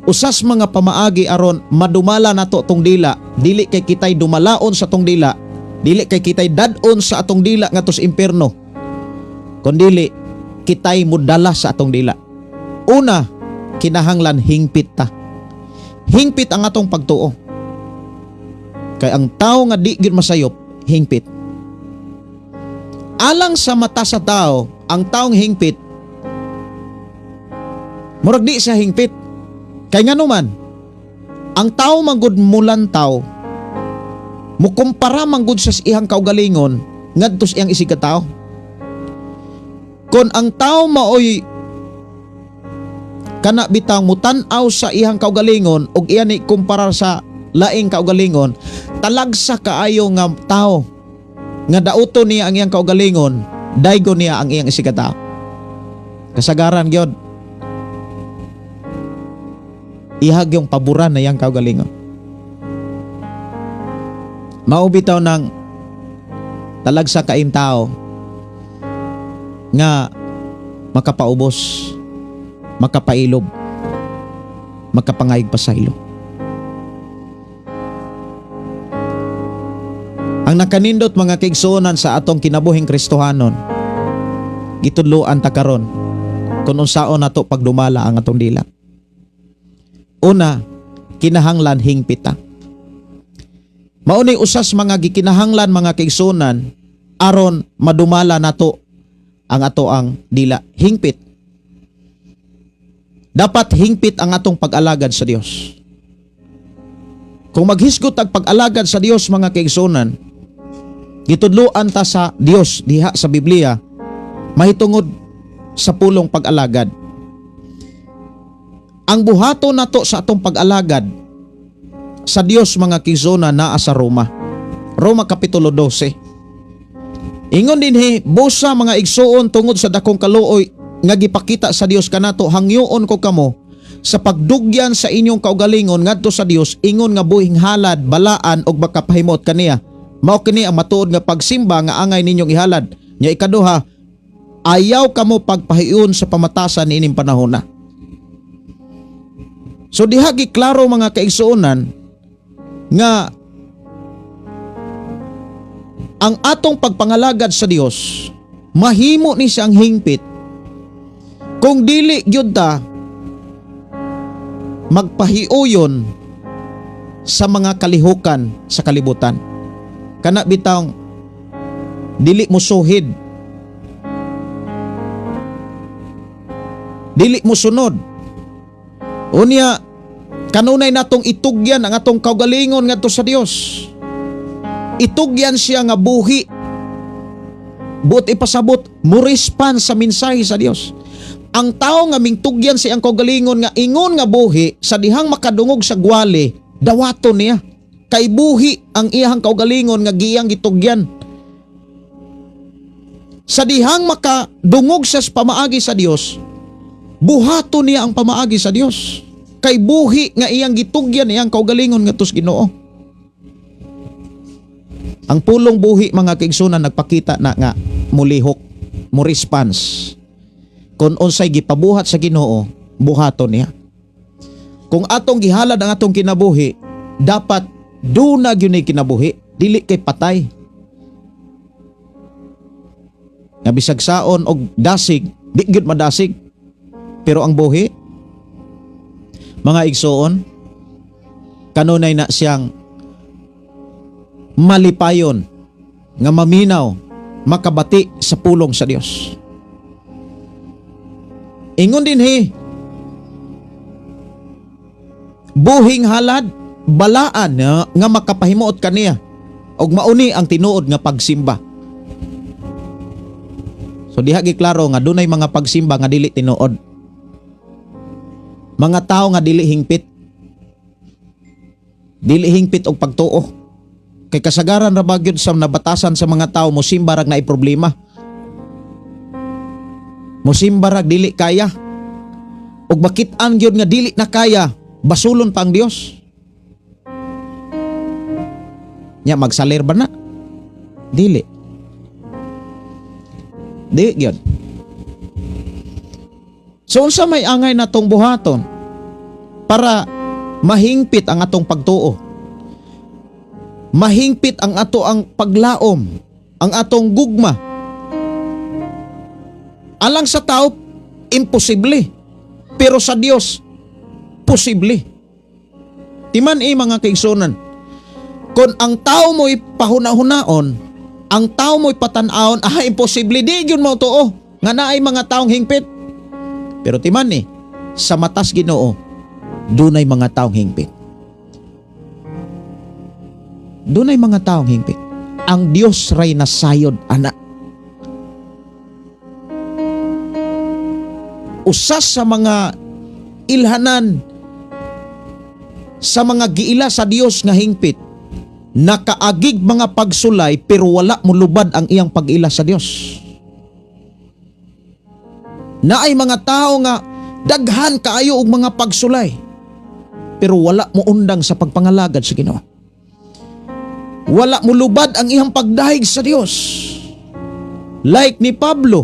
Usas mga pamaagi aron madumala nato tong dila, dili kay kitay dumalaon sa tong dila, dili kay kitay dad-on sa atong dila ngadto sa impierno, kundili kitay mudala sa atong dila. Una, kinahanglan hingpit ta. Hingpit ang atong pagtuo. Kay ang tao nga di gyud masayop, hingpit. Alang sa mata sa tao, ang taong hingpit, murag di siya hingpit. Kay ngano man, ang tao manggod mulantaw, mukumpara manggod sa iyang kaugalingon ngadto sa iyang isig ka tao. Kon ang tao maoy kana bitang mutan-aw sa iyang kaugalingon og iya ni kumpara sa laing kaugalingon, talagsa kaayo nga tao nga dauto niya ang iyang kaugalingon, daygo niya ang iyang isig ka tao. Kasagaran gyud ihag yung paboran na iyang kaugalingon. Mao bitaw nang talagsa kaing tao nga makapaubos, makapailob, makapangayig pasaylo. Ang nakanindot, mga kaigsuonan, sa atong kinabuhing Kristohanon, gitudloan ta karon kung unsaon nato pagdumala ang atong dila. Una, kinahanglan hingpita. Mao ni usas mga gikinahanglan, mga kaigsuonan, aron madumala nato ang ato ang dila, hingpit. Dapat hingpit ang atong pag-alagad sa Dios. Kung maghisgot ang pag-alagad sa Dios, mga kaigsuonan, gitudloan ta sa Dios diha sa Biblia mahitungod sa pulong pag-alagad. Ang buhaton nato sa atong pag-alagad sa Dios, mga kaigsuonan, naa sa Roma. Roma Kapitulo 12. Ingon dinhi, "Busa, mga igsuon, tungod sa dakong kaluoy nga gipakita sa Dios kanato, hangyoon ko kamo sa pagdugyan sa inyong kaugalingon ngadto sa Dios ingon nga buhing halad, balaan ug makapahimot kaniya. Mao kini ang matuod nga pagsimba nga angay ninyong ihalad." Nya ikaduha, "Ayaw kamo pagpahiun sa pamatasan niining panahona." So diha giklaro, mga kaigsuonan, nga Ang atong pagpangalagad sa Dios, mahimo ni siyang hingpit kung dili gyud ta magpahiuyon sa mga kalihukan sa kalibutan. Kana bitawng dili mo suhid, dili mo sunod. Unya kanunay natong itugyan ang atong kaugalingon ngadto sa Dios. Itugyan siya nga buhi. Buot ipasabot, mo respond sa mensahe sa Dios. Ang tao nga mingtugyan sa iyang kaugalingon nga ingon nga buhi sa dihang makadungog sa gwali, dawaton niya. Kay buhi ang iyang kaugalingon nga giyang gitugyan. Sa dihang makadungog siya sa pamaagi sa Dios, buhaton niya ang pamaagi sa Dios. Kay buhi nga iyang gitugyan iyang kaugalingon ngadto sa Ginoo. Ang pulong buhi, mga kaigsunan, nagpakita na nga mulihok, mo response. Kung unsay gipabuhat sa Ginoo, buhaton niya. Kung atong gihalad ang atong kinabuhi, dapat duna gyud ni kinabuhi, dili kay patay. Nga bisag saon og dasig, di gyud madasig. Pero ang buhi, mga igsoon, kanunay na siyang malipayon nga maminaw, makabati sa pulong sa Dios. Ingon din he, buhing halad, balaan nga makapahimuot kaniya og mauni ang tinuod nga pagsimba. So diha giklaro nga dunay mga pagsimba nga dili tinuod. Mga tao nga dili hingpit. Dili hingpit og pagtuo. Kay kasagaran ra ba gyud sa nabatasan sa mga tao, mosimba rag naay problema. Mosimba rag dili kaya. Ug makit-an gyud nga dili na kaya, basulon pa ang Dios. Nya magsalir ba na? Dili. Di gyud. So unsa may angay natong buhaton para mahingpit ang atong pagtuo? Mahingpit ang ato ang paglaom, ang atong gugma. Alang sa tao, imposible. Pero sa Dios, posible. Timan eh, mga kaigsunan, kung ang tao mo'y pahuna-hunaon, ang tao mo'y patan-aon, imposible, di yun mo tuo, nga naay mga taong hingpit. Pero timan eh, sa matas Ginoo, dunay mga taong hingpit. Dunay mga taong hingpit. Ang Dios ray nasayod ana. Usas sa mga ilhanan sa mga giila sa Dios nga hingpit, nakaagig mga pagsulay pero wala mulubad ang iyang pag-ila sa Dios. Naay mga tao nga daghan kaayo og mga pagsulay pero wala moundang sa pagpangalagad sa Ginoo. Wala mulubad ang iyang pagdahig sa Dios. Like ni Pablo,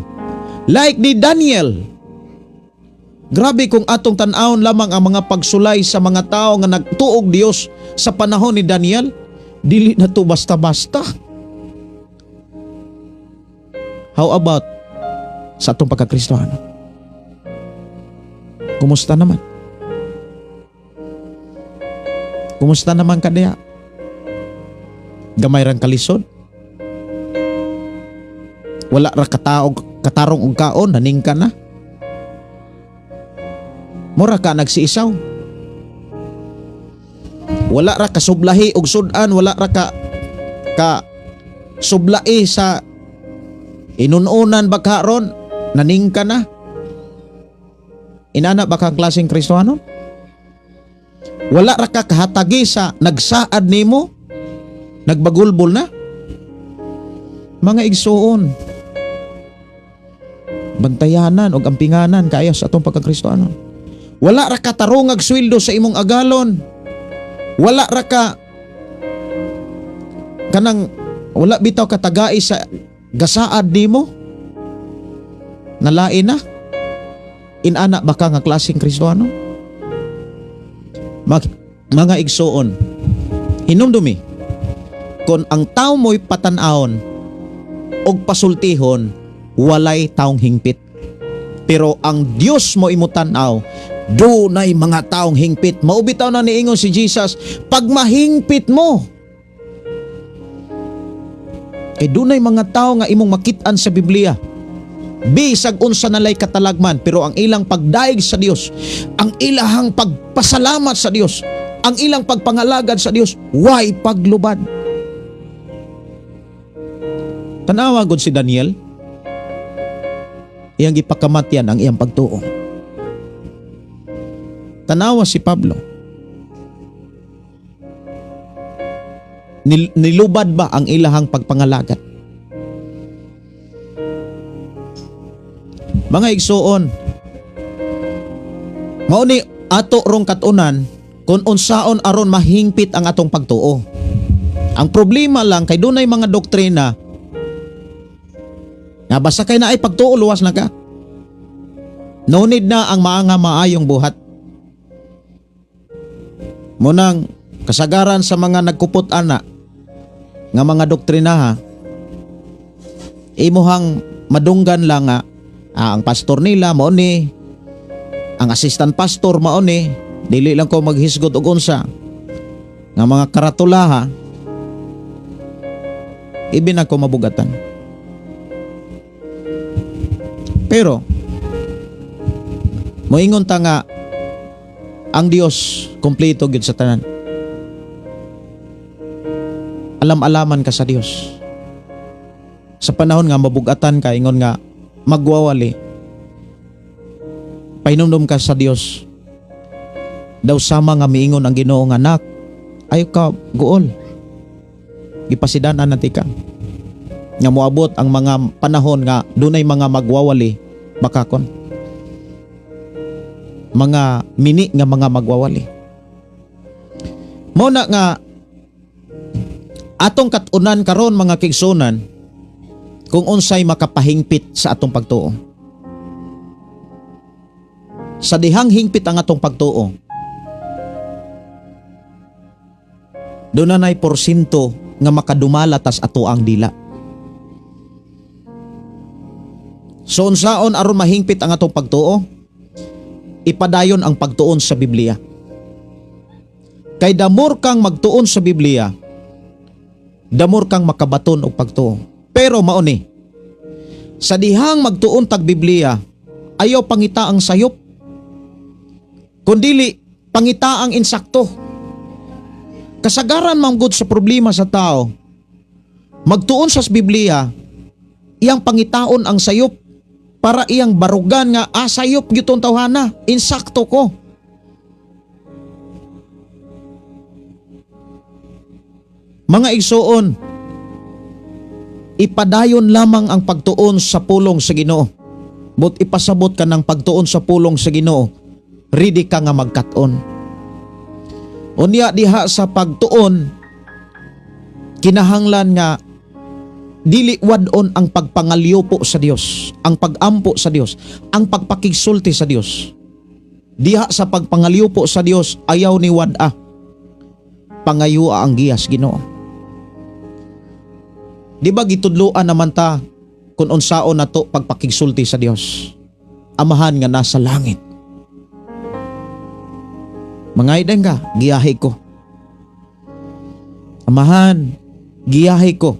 like ni Daniel. Grabe kung atong tan-awon lamang ang mga pagsulay sa mga tao nga nagtuog Dios sa panahon ni Daniel, dili na to basta-basta. How about sa atong pagkakristohano? Kumusta naman? Kumusta naman ka diha? Gamay rang kalisod? Wala ra kataog, katarong og kaon, naning ka na? Mura ka nagsiisaw. Wala ra kasublahi og sudan, wala ra ka sublai sa inununan ba karon, naning ka na? Inana ba kang klaseng Kristohano? Wala ra ka kahatagi sa nagsaad nimo, nagbagulbol na? Mga igsuon, bantayanan og ampinganan kaayo sa atong pagkakristohanon. Wala ra ka tarungag sweldo sa imong agalon. Wala ra ka kanang wala bitaw katagai sa gasaad nimo. Nalain na. Inana ba ka nga klaseng Kristohano? Mga igsuon, hinumdumi, kung ang tao mo'y patan-aon, og pasultihon, walay taong hingpit. Pero ang Dios mo imo tan-aw, dunay mga taong hingpit. Mao bitaw na niingon si Jesus, pag mahingpit mo, kay dunay mga tao nga imong makit-an sa Biblia. Bisag unsa nalay katalagman, pero ang ilang pagdaig sa Dios, ang ilahang pagpasalamat sa Dios, ang ilang pagpangalagad sa Dios, way paglubad. Tanawa gud si Daniel. Iyang gipakamatyan ang iyang pagtuo. Tanawa si Pablo. Nilubad ba ang ilahang pagpangalagad? Mga igsuon, mao ni ato rong katunan kung unsaon aron mahingpit ang atong pagtuo. Ang problema lang kay dunay mga doktrina nga basta kay naay pagtuo, luwas na ka. No need na ang maanga maayong buhat. Munang kasagaran sa mga nagkupot ana nga mga doktrinaha, imuhang madunggan lang nga ang pastor nila mao ni, ang assistant pastor mao ni, dili lang ko maghisgot og unsa nga mga karatulaha, ibi na ko mabugatan. Pero moingon ta nga ang Dios kompleto gyud sa tanan. Alam-alaman ka sa Dios. Sa panahon nga mabugatan ka, ingon nga magwawali, pahinumdum ka sa Dios. Daw sama nga miingon ang Ginoo nga, anak, ayo ka guol. Gipasidan-an na ka. Nga moabot ang mga panahon nga dunay mga magwawali bakakon. Mga mini nga mga magwawali. Mao na nga atong kat-unan karon mga kigsunan kung unsay makapahingpit sa atong pagtuo. Sa dihang hingpit ang atong pagtuo, doon na porsinto nga makadumala tas ato ang dila. So unsaon aron mahingpit ang atong pagtuo? Ipadayon ang pagtuon sa Biblia. Kay damor kang magtuon sa Biblia, damor kang makabaton og pagtuo. Pero mao ni, sa dihang magtuon tag Biblia, ayaw pangita ang sayop, kundili pangita ang insakto. Kasagaran man gud sa problema sa tao, magtuon sa Biblia, iyang pangitaon ang sayop para iyang barugan nga, sayop gyud tong tawhana, insakto ko. Mga igsoon, ipadayon lamang ang pagtuon sa pulong sa Ginoo. But ipasabot ka ng pagtuon sa pulong sa Ginoo, ready ka nga magkat-on. Unya diha sa pagtuon, kinahanglan nga dili wad-on ang pagpangalyupo sa Dios, ang pagampo sa Dios, ang pagpakigsulti sa Dios. Diha sa pagpangalyupo sa Dios, ayaw ni wad-a. Pangayua ang giyas Ginoo. Di ba gitudloan naman ta kung unsaon nato pagpakigsulti sa Dios? Amahan nga nasa langit. Mangaydan ka, giyahe ko. Amahan, giyahe ko.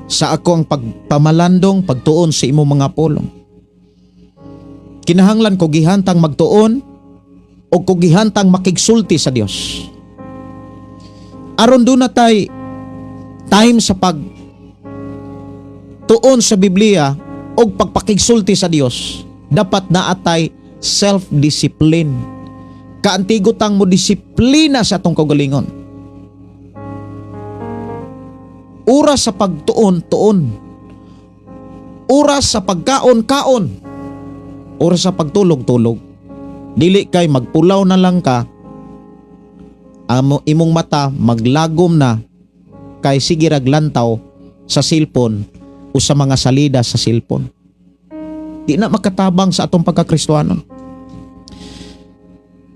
Sa ako ang pagpamalandong, pagtuon sa imong mga pulong. Kinahanglan ko gihantang magtuon o ko gihantang makigsulti sa Dios. Aron doon na tay time sa pagtuon sa Biblia o pagpakigsulti sa Dios, dapat naatay self-discipline. Kaantigo tang mo disiplina sa atong kaugalingon. Oras sa pagtuon, tuon. Oras sa pagkaon, kaon. Oras sa pagtulog, tulog. Dili kay magpulaw na lang ka, amo imong mata maglagom na kay sige rag lantaw sa silpon o sa mga salida sa silpon. Di na makatabang sa atong pagkakristuhanon.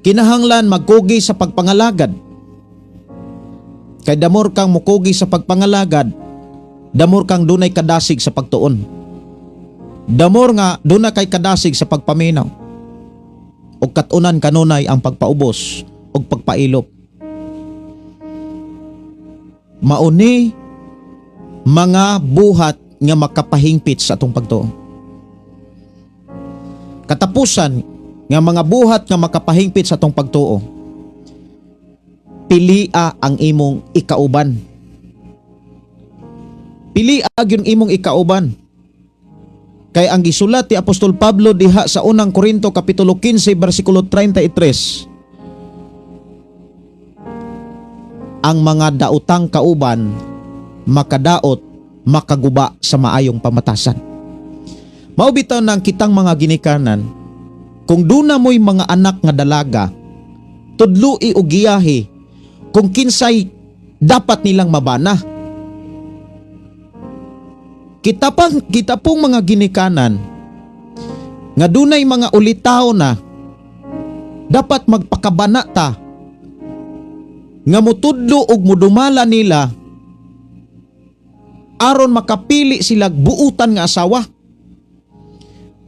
Kinahanglan magkugi sa pagpangalagad. Kay damor kang mukugi sa pagpangalagad, The more kang dunay kadasig sa pagtuon. The more nga duna kay kadasig sa pagpaminaw. Og katunan kanunay ang pagpaubos og pagpailop. Mauni mga buhat nga makapahingpit sa atong pagtuo. Katapusan nga mga buhat nga makapahingpit sa atong pagtuo. Pilia ang imong ikauban. Pilia gyud imong ikauban. Kay ang gisulat ni Apostol Pablo diha sa Unang Korinto kapitulo 15 bersikulo 33, ang mga daotang kauban makadaot, makaguba sa maayong pamatasan. Mao bitaw nang kitang mga ginikanan, kung duna mo'y mga anak nga dalaga, tudloi og giyahi kung kinsay dapat nilang mabana. Kita pong mga ginikanan nga dunay mga ulitaw na, dapat magpakabana ta nga mutudlo og mudumala nila aron makapili sila buutan nga asawa.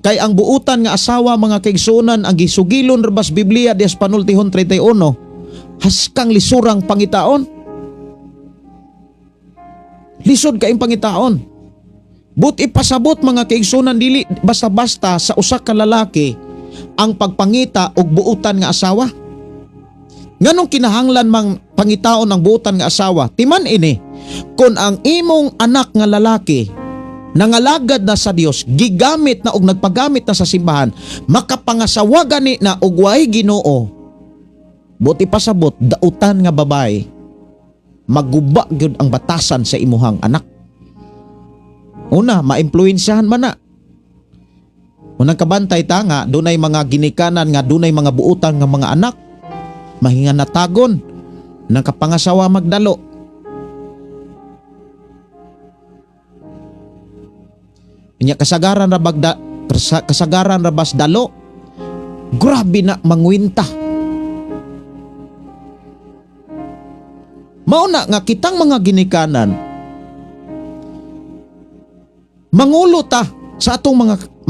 Kay ang buutan nga asawa, mga kaigsuonan, ang gisugilon rebas Biblia dias Panultihon 31, haskang lisurang pangitaon. Lisod kaayong pangitaon. But ipasabot, mga kaigsuonan, dili basta-basta sa usa ka lalaki ang pagpangita og buutan nga asawa. Nganong kinahanglan mang pangitaon ang buutan nga asawa? Timan ini, kung ang imong anak nga lalaki nangalagad na sa Dios, gigamit na og nagpagamit na sa simbahan, makapangasawa gani na og way Ginoo, buot ipasabot, dautan nga babae, maguba gyud ang batasan sa imuhang anak. Una, maimpluwensyahan man na. Unang kabantay ta nga dunay mga ginikanan nga dunay mga buutan nga mga anak, mahinganatagon nang kapangasawa magdalo. Nya kasagaran ra bagda, kasagaran ra bas dalo. Grabe na mangwinta. Mao na nga kitang mga ginikanan, mangulo ta sa atong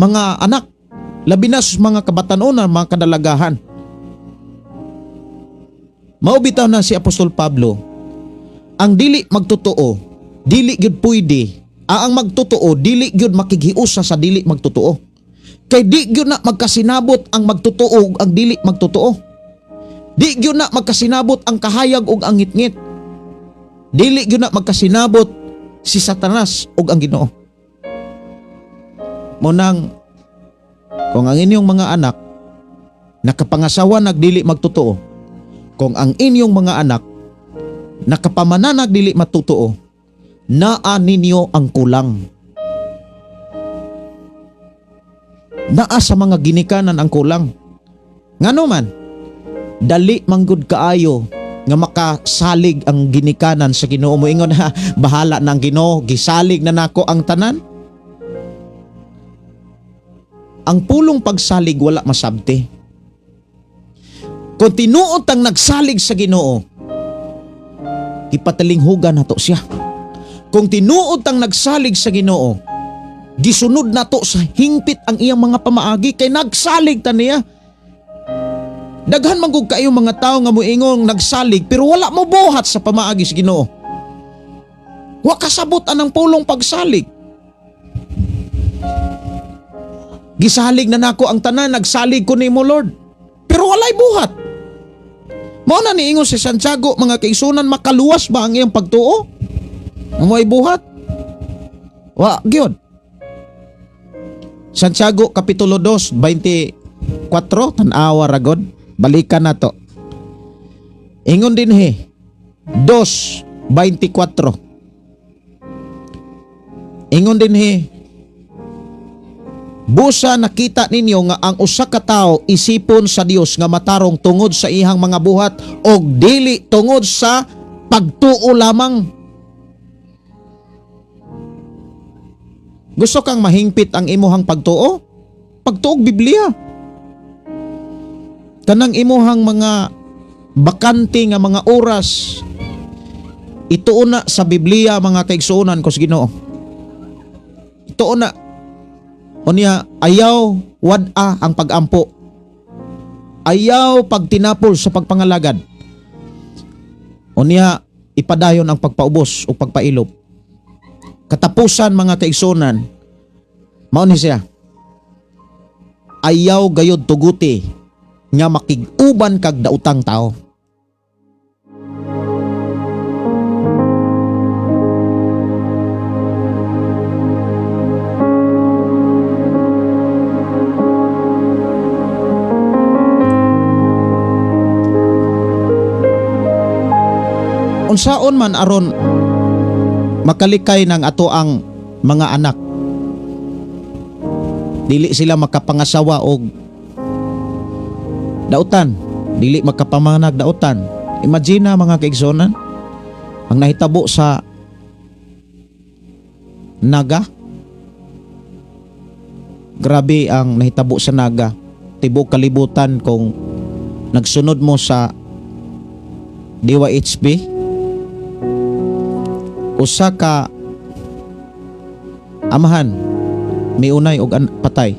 mga anak, labi na sa mga kabatan-onan, mga kadalagahan. Mao bitaw na si Apostol Pablo, ang dili magtotoo, dili gyud pwede. Ang magtotoo, dili gyud makighiusa sa dili magtotoo. Kay di gyud na magkasinabot ang magtotoo ug ang dili magtotoo. Di gyud na magkasinabot ang kahayag ug ang ngitngit. Dili gyud na magkasinabot si Satanas ug ang Ginoo. Mao nang kung ang inyong mga anak nakapangasawa nagdili magtotoo, kung ang inyong mga anak nakapamananag dili matutuo, naa ninyo ang kulang. Naa sa mga ginikanan ang kulang. Ngano man, dali manggod kaayo nga makasalig ang ginikanan sa Ginoo. Moingon ha, bahala na ang Ginoo, gisalig na nako ang tanan. Ang pulong pagsalig wala masabti. Kung tinuod tang nagsalig sa Ginoo, ipatalinghugan nato siya. Kung tinuod tang nagsalig sa Ginoo, gisunod nato sa hingpit ang iyang mga pamaagi kay nagsalig ta niya. Daghan man gud kayo mga tawo nga moingong nagsalig pero wala mo buhat sa pamaagi sa Ginoo. Wa kasabot anang pulong pagsalig. Gisalig na nako ang tanan, nagsalig ko nimo Lord. Pero walay buhat. Mao na niingon si Santiago, mga kaigsunan, makaluwas ba ang iyang pagtuo? Mo'y buhat? Wa gyud. Santiago kapitulo 2, 24, tan-awa ra god. Balikan na to. Ingon din he, 2:24. Ingon din he, busa nakita ninyo nga ang usa ka tawo isipon sa Dios nga matarong tungod sa iyang mga buhat og dili tungod sa pagtuo lamang. Gusto kang mahingpit ang imuhang pagtuo? Pagtuog Biblia. Kanang imuhang mga bakante nga mga oras, ituon na sa Biblia, mga kaigsuonan ko sa Ginoo. Pagtuon na. Unya, ayaw wad-a ang pagampo. Ayaw pagtinapol sa pagpangalagad. Unya, ipadayon ang pagpaubos o pagpailob. Katapusan, mga kaigsunan, mao ni siya. Ayaw gayod tuguti nga makig-uban kag dautang tao. Unsaon man aron makalikay ng ato ang mga anak, dili sila makapangasawa og dautan, dili makapamanag dautan. Imagine na, mga kaigsonan, ang nahitabo sa Naga. Grabe ang nahitabo sa Naga. Tibok kalibutan, kung nagsunod mo sa DYHB, usa ka amahan miunay og patay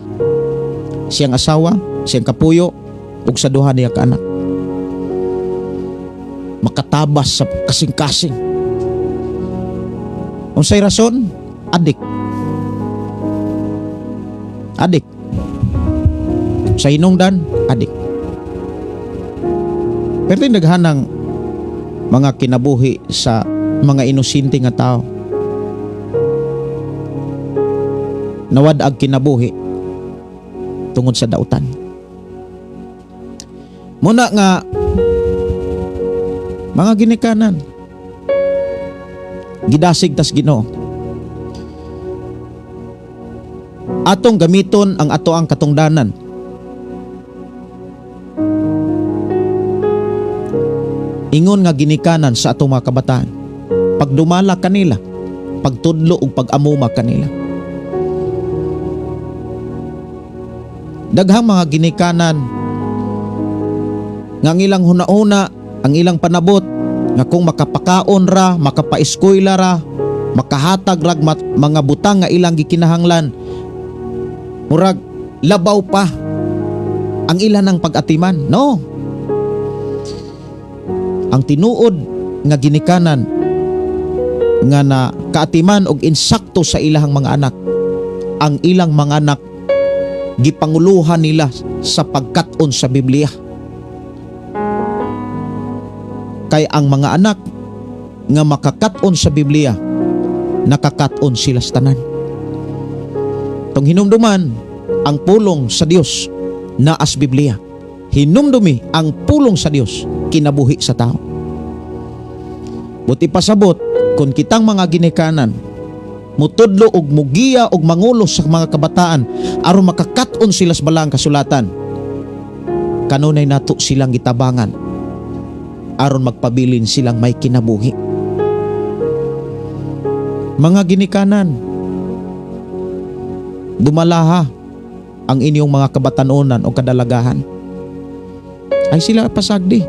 siyang asawa, siyang kapuyo ug sa duha niya ka anak. Makatabas sa kasing-kasing. Unsay rason? Adik. Adik. Sa hinungdan, adik. Pero naghanang mga kinabuhi sa mga inosente nga tao. Nawad-ag kinabuhi tungod sa dautan. Muna nga mga ginikanan, gidasig tas Ginoo. Atong gamiton ang ato ang katungdanan. Ingon nga ginikanan sa atong mga kabataan, pagdumala kanila, pagtudlo ug pag-amuma kanila. Daghang mga ginikanan nga ang ilang huna-huna, ang ilang panabot nga kung makapakaon ra, makapaeskwela ra, makahatag rag mga butang nga ilang gikinahanglan, murag labaw pa ang ilan ng pag-atiman. No. Ang tinuod nga ginikanan nga na kaatiman og insakto sa ilahang mga anak, ang ilang mga anak gipanguluhan nila sa pagkat-on sa Biblia. Kay ang mga anak nga makakat-on sa Biblia, nakakat-on sila sa tanan. Tong hinumduman ang pulong sa Dios naas Biblia. Hinumdumi ang pulong sa Dios kinabuhi sa tao. Buti pasabot kung kitang mga ginikanan mutudlo og mugiya og mangulo sa mga kabataan aron makakat-on sila sa balang kasulatan, kanunay nato silang gitabangan aron magpabilin silang may kinabuhi. Mga ginikanan, dumalaha ang inyong mga kabatanunan o kadalagahan. Ay sila pasagdi.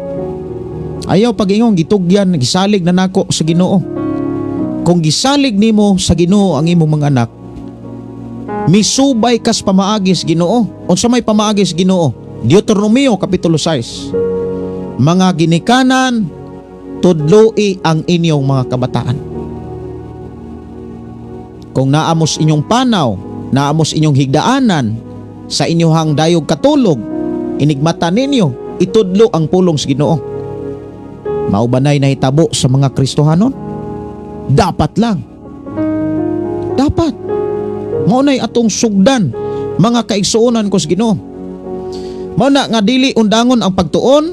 Ayaw pag-ingon, gitugyan, gisalig na nako sa Ginoo. Kung gisalig nimo sa Ginoo ang imong mga anak, misubay kas pamaagis Ginoo. Unsa may pamaagis Ginoo? Deuteronomio kapitulo 6. Mga ginikanan, tudloi ang inyong mga kabataan. Kung naamos inyong panaw, naamos inyong higdaanan, sa inyong dayog katulog, inigmata ninyo, itudlo ang pulong sa Ginoo. Mao ba na'y nahitabo sa mga Kristohanon? Dapat lang. Dapat. Mao na'y atong sugdan, mga kaigsuonan ko sa Ginoo. Mao na nga dili undangon ang pagtuon,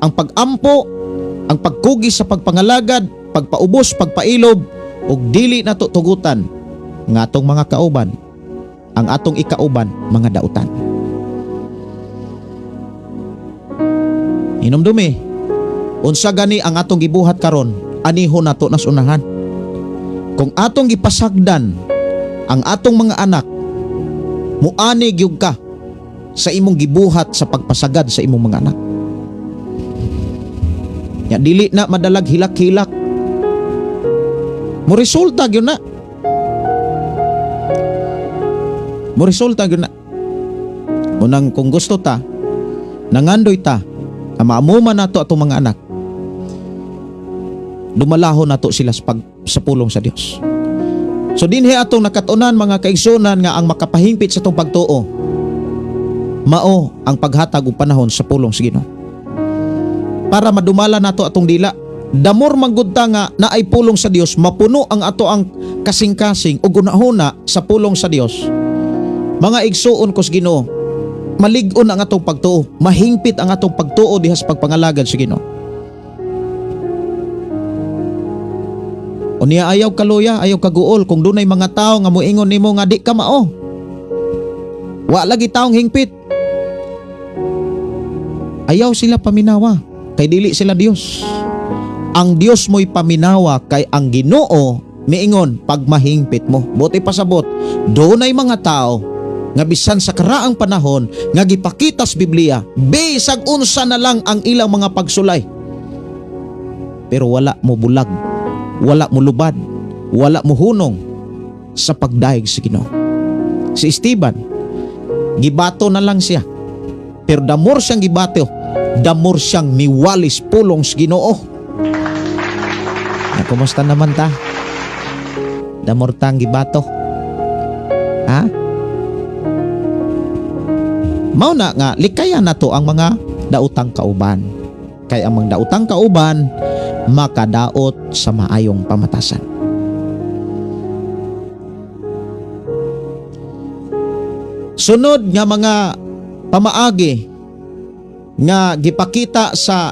ang pag-ampo, ang pagkugi sa pagpangalagad, pagpaubos, pagpailob, ug dili nato tugutan nga atong mga kauban, ang atong ikauban, mga dautan. Hinumdumi, unsa gani ang atong gibuhat karon, aniho nato nas unahan. Kung atong gipasagdan ang atong mga anak, muani gyud ka sa imong gibuhat sa pagpasagad sa imong mga anak. Ya dili na madalag hilak-hilak. Mo resulta gyud na. Mo resulta gyud na. Unang kung gusto ta, nangandoy ta, nga maamuman nato atong mga anak, dumalahon nato sila sa pulong sa Dios. So dinhi atong nakatunan, mga kaigsunan, nga ang makapahimpit sa atong pagtuo mao ang paghatag og panahon sa pulong sa Ginoo. Para madumala nato atong dila, damor man gud ta nga naay pulong sa Dios, mapuno ang ato ang kasing-kasing ug hunahuna sa pulong sa Dios. Mga igsuon ko sa Ginoo, malig-on ang atong pagtuo, mahingpit ang atong pagtuo diha sa pagpangalagad sa Ginoo. Unya ayaw kaluya, ayaw kaguol kung dunay mga tao nga moingon nimo nga di ka mao. Wa lagi taong hingpit. Ayaw sila paminawa kay dili sila Dios. Ang Dios mo'y paminawa kay ang Ginoo miingon pag mahingpit mo. Buti pasabot, dunay mga tao nga bisan sa karaang panahon nga gipakita sa Biblia, bisag unsa na lang ang ilang mga pagsulay. Pero wala mo bulag, wala mo lubad, wala mo hunong sa pagdayeg sa Ginoo. Si Esteban, gibato na lang siya. Pero damor siyang gibato, damor siyang miwalis pulong sa Ginoo. Na kumusta naman ta? Damor tang gibato. Ha? Mao na nga likayan nato ang mga daotang kauban. Kay ang mga daotang kauban makadaot sa maayong pamatasan. Sunod nga mga pamaagi nga gipakita sa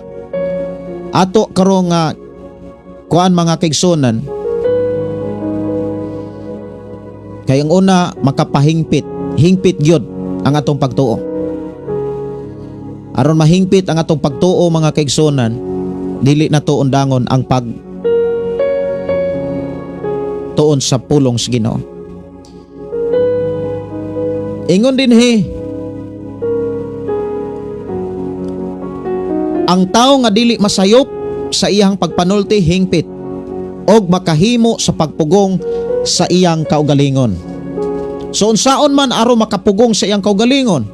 ato karong nga kuan, mga kaigsunan, kay ang una, makapahingpit, hingpit gyud ang atong pagtuo. Aron mahingpit ang atong pagtuo, mga kaigsunan, dili na to undangon ang pag tuon sa pulong sa Ginoo. Ingon dinhi, ang tao nga dili masayop sa iyang pagpanulti hingpit og makahimo sa pagpugong sa iyang kaugalingon. So unsaon man aron makapugong sa iyang kaugalingon?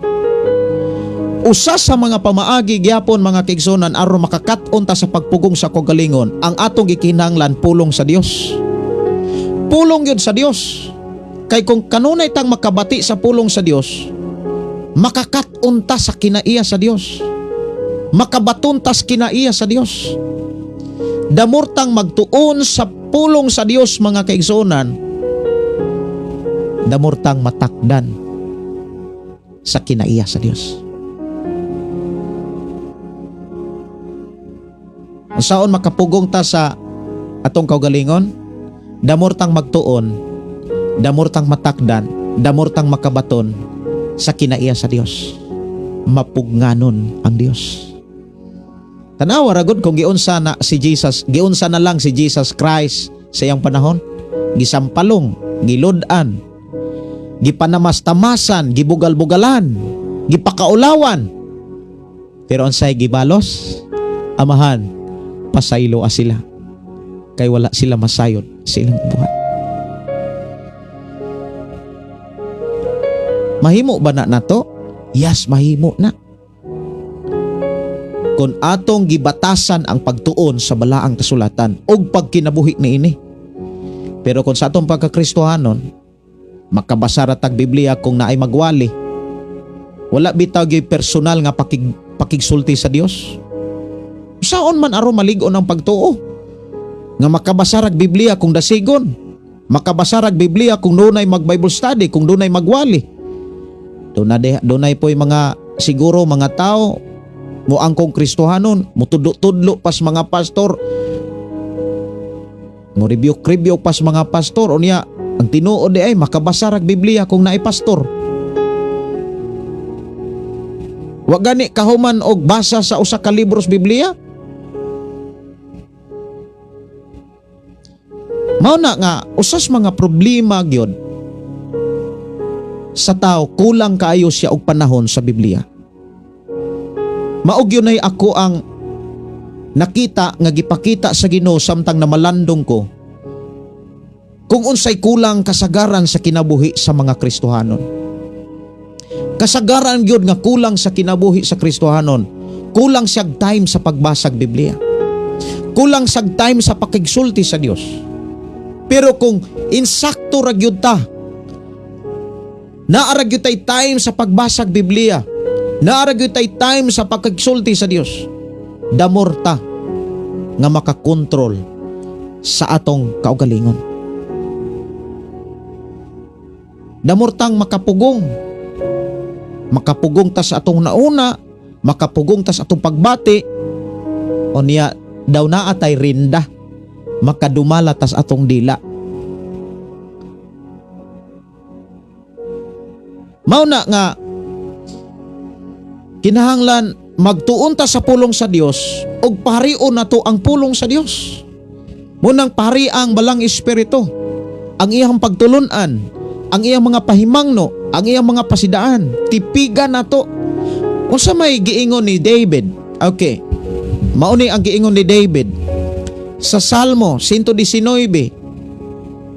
Usa sa mga pamaagi gyapon, mga kaigsunan, aron makakat-on ta sa pagpugong sa kaugalingon, ang atong gikinahanglan pulong sa Dios. Pulong gyud sa Dios. Kay kung kanunay tang makabati sa pulong sa Dios, makakat-on ta sa kinaiya sa Dios. Makabaton tas kinaiya sa Dios. Damor tang magtuon sa pulong sa Dios, mga kaigsuonan, damor tang matakdan sa kinaiya sa Dios. Unsaon makapugong ta sa atong kaugalingon? Damor tang magtuon, damor tang matakdan, damor tang makabaton sa kinaiya sa Dios. Mapugnganon ang Dios. Tanawa ra gud kung giunsa na si Jesus, giunsa na lang si Jesus Christ sa iyang panahon, gisampalong, gilud-an, gipanamastamasan, gibugal-bugalan, gipakaulawan. Pero unsay gibalos? Amahan, pasaylo sila. Kay wala sila masayod sa ilang buhat. Mahimo ba na nato? Yes, mahimo na. Kung atong gibatasan ang pagtuon sa balaang kasulatan og pagkinabuhi niini. Pero kung sa atong pagkakristohanon, makabasa ra tag Biblia kung naay magwali, wala bitaw gyud personal nga pakigsulti sa Dios. Saon man aron malig-on ang pagtuo? Nga makabasa rag Biblia kung dasigon, makabasa rag Biblia kung dunay mag Bible study, kung dunay magwali. Dunay po'y mga siguro mga tao mo angkong Kristohanon, mutudlo-tudlo pas mga pastor, mo rebuke-rebuke pas mga pastor, unya ang tinuod di ay makabasa rag Biblia kung naay pastor. Wa gani kahuman og basa sa usa ka libros Biblia. Mao na nga usas mga problema gyud sa tao, kulang kaayo siya og panahon sa Biblia. Mao gyud nay ako ang nakita nga gipakita sa Ginoo samtang namalandong ko kung unsay kulang kasagaran sa kinabuhi sa mga Kristohanon. Kasagaran gyud nga kulang sa kinabuhi sa Kristohanon, kulang siyag time sa pagbasag Biblia. Kulang sag time sa pakigsulti sa Dios. Pero kung insakto ra gyud ta, naa ra gyud tay time sa pagbasag Biblia, naa ra gyud tay time sa pakigsulti sa Dios, damor ta nga makakontrol sa atong kaugalingon. Damor tang makapugong. Makapugong ta sa atong nauna, makapugong ta sa atong pagbati, o niya daw naa tay rinda, makadumala tas atong dila. Mao na nga kinahanglan magtuon ta sa pulong sa Dios ug paharion nato ang pulong sa Dios. Munang pahari ang balang espiritu, ang iyang pagtulunan, ang iyang mga pahimangno, ang iyang mga pasidaan, tipigan nato. Unsa may giingon ni David? Okay. Mao ni ang giingon ni David sa Salmo 119.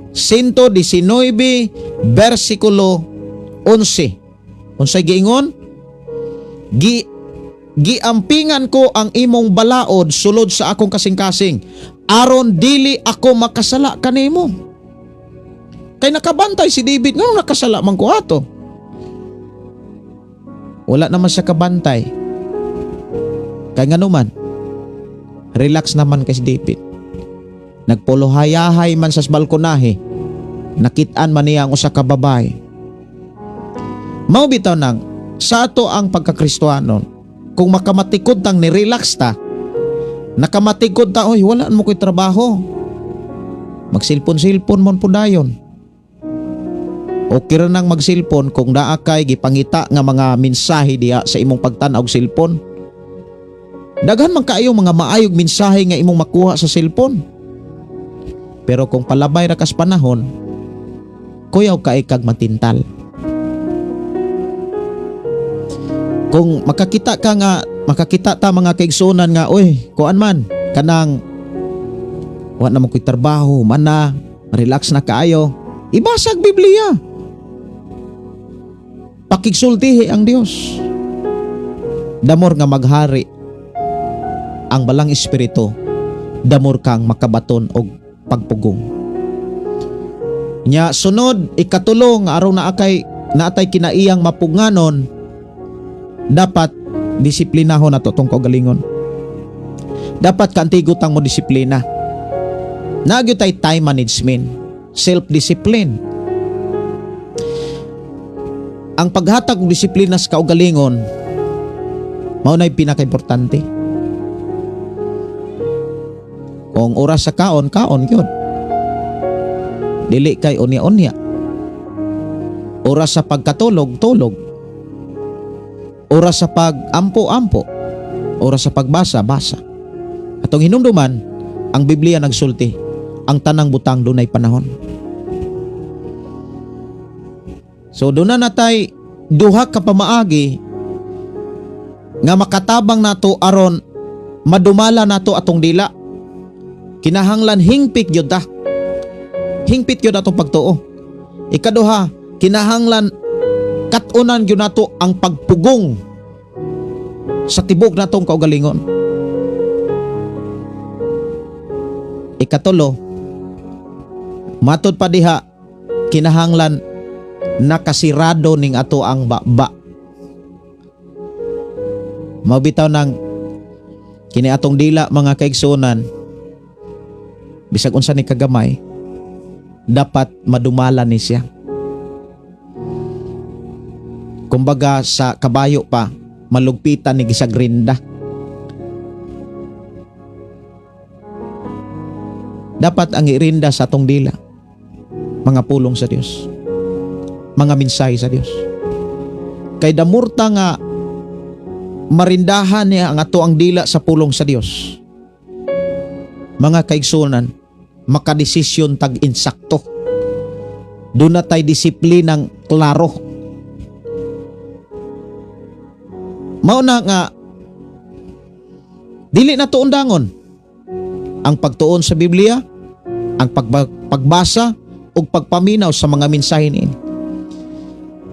119 versikulo 11. Unsay giingon? Giampingan ko ang imong balaod sulod sa akong kasing-kasing, aron dili ako makasala kanimo. Kay nakabantay si David, nganong nakasala man ko ato? Wala naman siya kabantay. Kay nganuman, relax naman kay si David. Nagpuluhayahay man sa balkonahe, nakitaan man niya ang usa ka babae. Mao bitaw nang sa ato ang pagkakristohanon, kung makamatikod tang ni-relax ta, nakamatikod ta, oy, wala mo ko'y trabaho, magsilpon-silpon mon po dayon. Okay ra nang magsilpon kung naa kay gipangita nga mga mensahe diha sa imong pagtan-aw og silpon. Daghan man kaayo mga maayog mensahe nga imong makuha sa silpon. Pero kung palabay ra kas panahon, kuyaw kay kag matintal. Kung makakita ka nga, makakita ta mga kaigsunan nga, oy, kuan man, kanang wa na mo ko'y trabaho, man na, relax na kaayo, ibasag Biblia. Pakigsultihi ang Dios. Damor nga maghari ang balang espiritu, damor kang makabaton og pagpugong. Nya sunod ikatulo nga aron naakay naatay kinaiyang mapugnganon, dapat disiplinahon nato tong kaugalingon. Dapat kaantigo tang mo disiplina. Naa gyud tay time management, self-discipline. Ang paghatag og disiplina sa kaugalingon mao nay pinakaimportante. Kung oras sa kaon, kaon gyud. Dili kay unya-unya. Oras sa pagkatulog, tulog. Oras sa pag-ampo-ampo. Oras sa pagbasa, basa. Atong hinumduman, ang Biblia nagsulti, ang tanang butang dunay panahon. So doon na natay duha ka pamaagi nga makatabang nato aron madumala nato atong dila. Kinahanglan hingpit gyud ta. Hingpit gyud atong pagtuo. Ikaduha, kinahanglan kat-unan gyud nato ang pagpugong sa tibok natong kaugalingon. Ikatulo, matud pa diha, kinahanglan nakasirado ning ato ang baba. Mabitaw nang kini atong dila mga kaigsuonan, bisag unsa ni kagamay, dapat madumala ni siya. Kumbaga sa kabayo pa, malugpitan ni gisag rinda. Dapat ang irinda sa atong dila, mga pulong sa Dios, mga mensahe sa Dios. Kay damurta nga marindahan niya ang ato ang dila sa pulong sa Dios. Mga kaigsunan, makadesisyon tag insakto. Doon na tay disiplinang klaro. Mao na nga dili na tuundangon ang pagtuon sa Biblia, ang pagbasa ug pagpaminaw sa mga mensahe niini.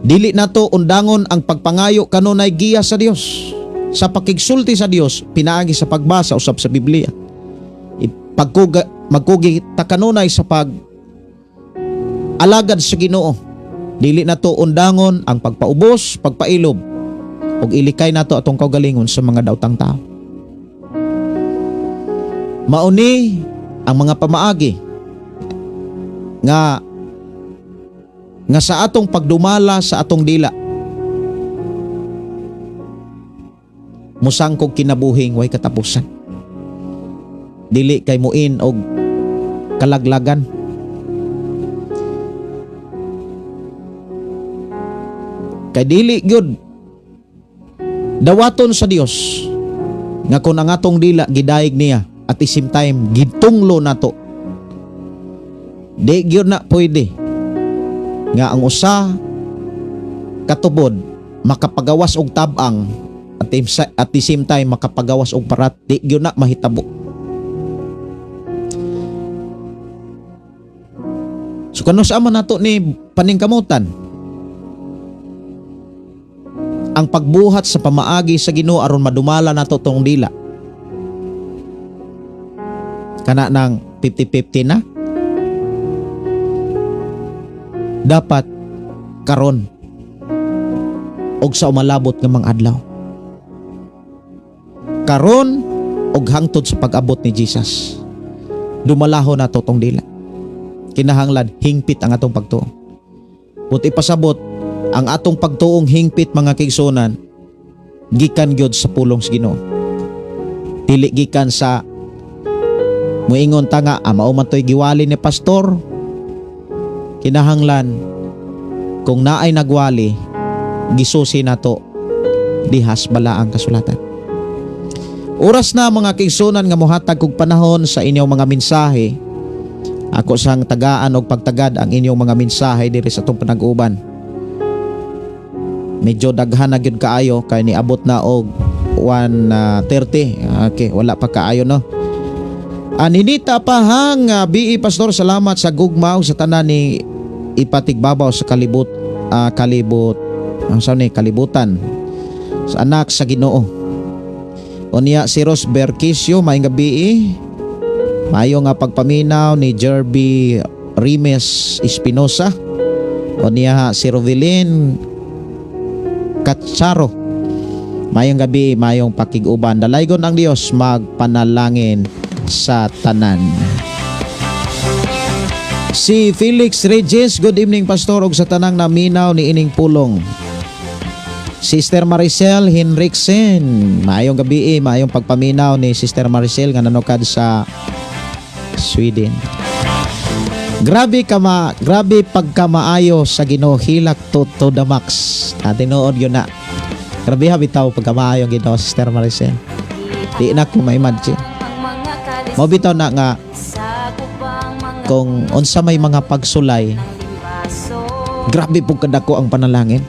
Dili nato undangon ang pagpangayo kanunay giya sa Dios. Sa pakigsulti sa Dios pinaagi sa pagbasa usab sa Biblia. Pagkuga, magkugi ta kanunay sa pag alagad sa Ginoo. Dili nato undangon ang pagpaubos, pagpailob ug ilikay nato atong kaugalingon sa mga daotang tao. Mauni ang mga pamaagi nga nga sa atong pagdumala sa atong dila musangkog kinabuhing way katapusan. Dili kay muin og kalaglagan. Kay dili gyud dawaton sa Dios nga kung ang atong dila gidayeg niya at the same time gitunglo nato. Di gyud na pwede nga ang usa katubod makapagawas og tabang at the same time makapagawas og parat. Di gyud na mahitabo. So kano sa man nato ni paningkamutan ang pagbuhat sa pamaagi sa Ginoo aron madumala nato tong dila. Kana nang 50-50 na dapat karon og sa umalabot nga mga adlaw. Karon og hangtod sa pag-abot ni Jesus. Dumalahon nato tong dila. Kinahanglan hingpit ang atong pagtuo. Buti pasabot ang atong pagtuong hingpit, mga kaigsuonan, gikan gyud sa pulong sa Ginoo. Dili gikan sa muingon ta nga mao man to'y giwali ni pastor. Kinahanglan kung naay nagwali, gisusi nato dihas balaang kasulatan. Oras na, mga kaigsuonan, nga mohatag kog panahon sa inyong mga mensahe. Ako sang tagaan og pagtagad ang inyong mga mensahe diri sa atong panag-uban. Medyo daghan na gyud kaayo kay niabot na og 1:30. Okay, wala pa kaayo, no. Aninita Pahang, BE Pastor, salamat sa gugma ug sa tanan ni ipatigbabaw sa kalibot kalibot ang sa ni kalibutan sa anak sa Ginoo. Unya si Ros Berquisio, maayong gabi. Maayo nga pagpaminaw ni Jerby Rimes Espinosa. Unya si Rovelin Katsaro. Maayong gabi, maayong pakig-uban. Dalaygon ang Dios, magpanalangin sa tanan. Si Felix Regis, good evening, Pastor, ug sa tanang naminaw ni ining pulong. Sister Maricel Henriksen, maayong gabi, maayong pagpaminaw ni Sister Maricel nga nanukad sa Sweden. Grabe pagkamaayo sa Ginoo, hilak to the max. Ah, tinuod yun na. Grabe ha bitaw pagkamaayo ang Ginoo, Sister Maricel. Di na ko ma-imagine. Mao bitaw na nga kung unsa may mga pagsulay, grabe pug kadako ang panalangin.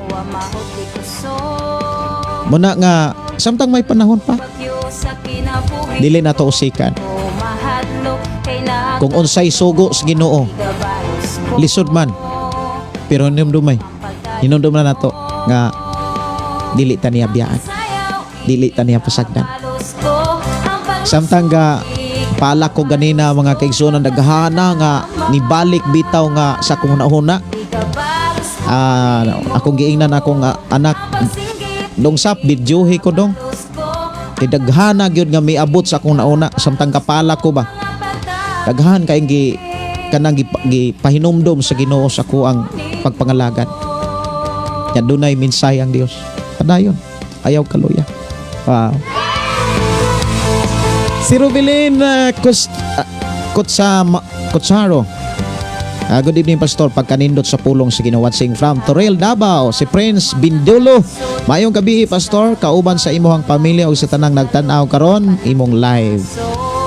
Muna nga samtang may panahon pa, dili na to usikan. Kung unsay sugo sa Ginoo, lisod man, pero hinumdumay. Hinumdum na nato nga dili ta niya biyaan. Dili ta niya pasagdan. Samtang ga pala ko ganina, mga kaigsuonan, daghana nga nibalik bitaw nga sa akong hunahuna. Akong giingnan akong anak dong sap videohi ko dong. Kay daghana gyud nga miabot sa akong nauna samtang kapala ko ba. Daghan kay gi kanang gipahinumdom sa Ginoo sa kuang pagpangalagad. Nya dunay mensahe ang Dios. Padayon. Ayaw kaluya. Wow. Si Rubilin Kutsaro. Good evening, Pastor. Pagkanindot sa pulong sa Ginoo, watching from Toril, Davao. Si Prince Bindulo. Maayong gabi, Pastor. Kauban sa imong pamilya ug sa tanang nagtan-aw karon imong live.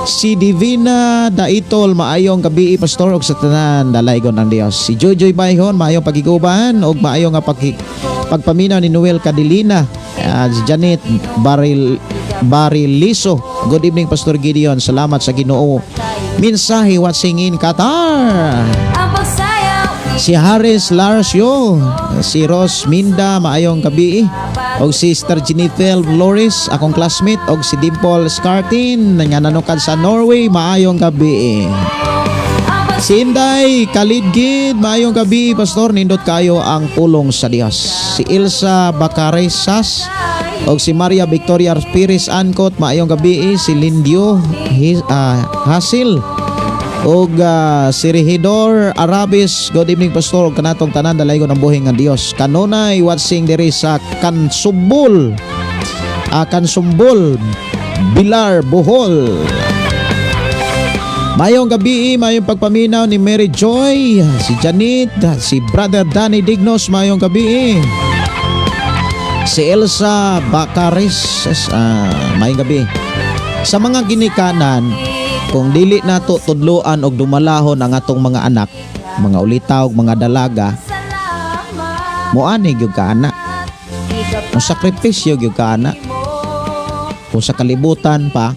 Si Divina Daitol, maayong gabi, Pastor, ug sa tanan, dalaygon ang Dios. Si Jojoy Bayhon, maayong pagiguban ug maayong nga pagpaminaw ni Noel Cadilina. Si Janet Bariliso. Good evening, Pastor Gideon. Salamat sa Ginoo. Mensahe, watching in Qatar. Ang pagsayaw, Si Harris Larsio, si Ros Minda, maayong gabi. Og si Sister Jennifer Flores, akong classmate, og si Dimple Scartin nga nanukad sa Norway, maayong gabi. Si Inday Kalidgid, maayong gabi, Pastor, nindot kayo ang pulong sa Dios. Si Ilsa Bacaresas og si Maria Victoria Pires Ancot, maayong gabi. Si Lindio Hasil og si Regidor Arabis, good evening, Pastor, ug kanatong tanan, dalaygon ang buhi nga Dios. Kanunay watching diri sa Kansubol. Kansumbol, Bilar, Bohol. Mayong gabi, mayong pagpaminaw ni Mary Joy, si Janet, si Brother Danny Dignos, mayong gabi. Si Elsa Bacares, mayong gabi. Sa mga ginikanan, kung dili nato tudloan og dumalahon ang atong mga anak, mga ulitaw, mga dalaga, moani gyud ka ana. Mo sakripisyo gyud ka ana. Kung sa kalibutan pa,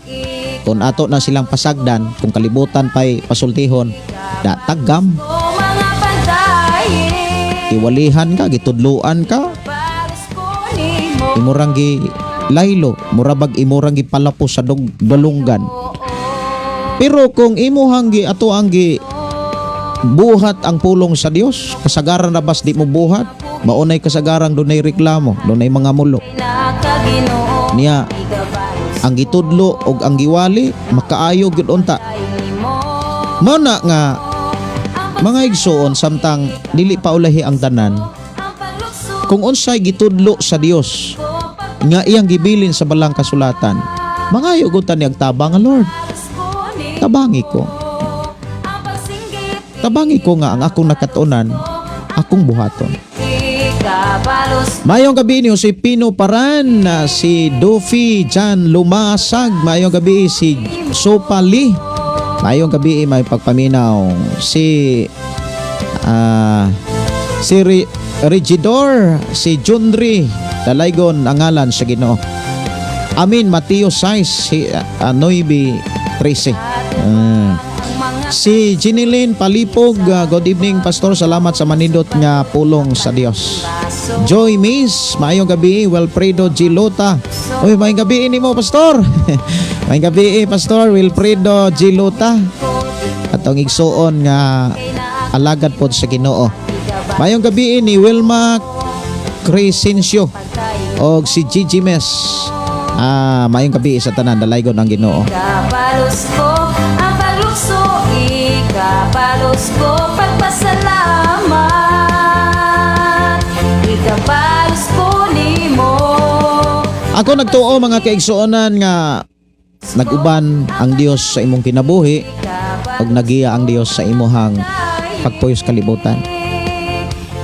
kung ato na silang pasagdan, kung kalibutan pa'y pasultihon, da tagam, Mga pantayin iwalihan ka, gitudluan ka, Balos ko nimo. Imurang gi laylo, murabag imurang gi palapos sa dalunggan. Pero kung imuhang gi ato ang gi buhat ang pulong sa Dios, kasagaran na bas di mo buhat, maunay kasagaran dunay reklamo, dunay mga mulo. Nakaginoo. Niya ang gitudlo og ang giwali makaayo gyud unta. Mao na nga mga igsoon, samtang dili pa ulahi ang tanan, kung unsay gitudlo sa Dios nga iyang gibilin sa balang kasulatan, mangayo gud ta ni tabang nga, "Lord, tabangi ko. Tabangi ko nga ang akong nakatunan akong buhaton." Mayong gabi ni Jose Pino Paran, si Duffy Jan Lumasag, mayong gabi si Sopali. Mayong gabi, may pagpaminaw si Regidor, si Jundri, dalaygon ang ngalan sa Ginoo. Amin, Mateo 6, si 9:13. Si Jinilyn Palipog, good evening, Pastor, salamat sa manindot nga pulong sa Dios. Joy Miss, maayong gabi, Wilfredo Gilota. Uy, maayong gabi nimo, Pastor. Maayong gabi, Pastor Wilfredo Gilota. Atong igsuon nga alagad pod sa Ginoo. Maayong gabi ni Wilma Crescencio og si Gigi Mes. Maayong gabi sa tanan, dalaygon ang Ginoo. Ikabalos ko ang paglukso, ikabalos ko pagpasalamat, ikabalos ko nimo. Ako nagtuo, mga kaigsuonan, nga nag-uban ang Dios sa imong kinabuhi ug nagiya ang Dios sa imuhang pagpuyos kalibutan.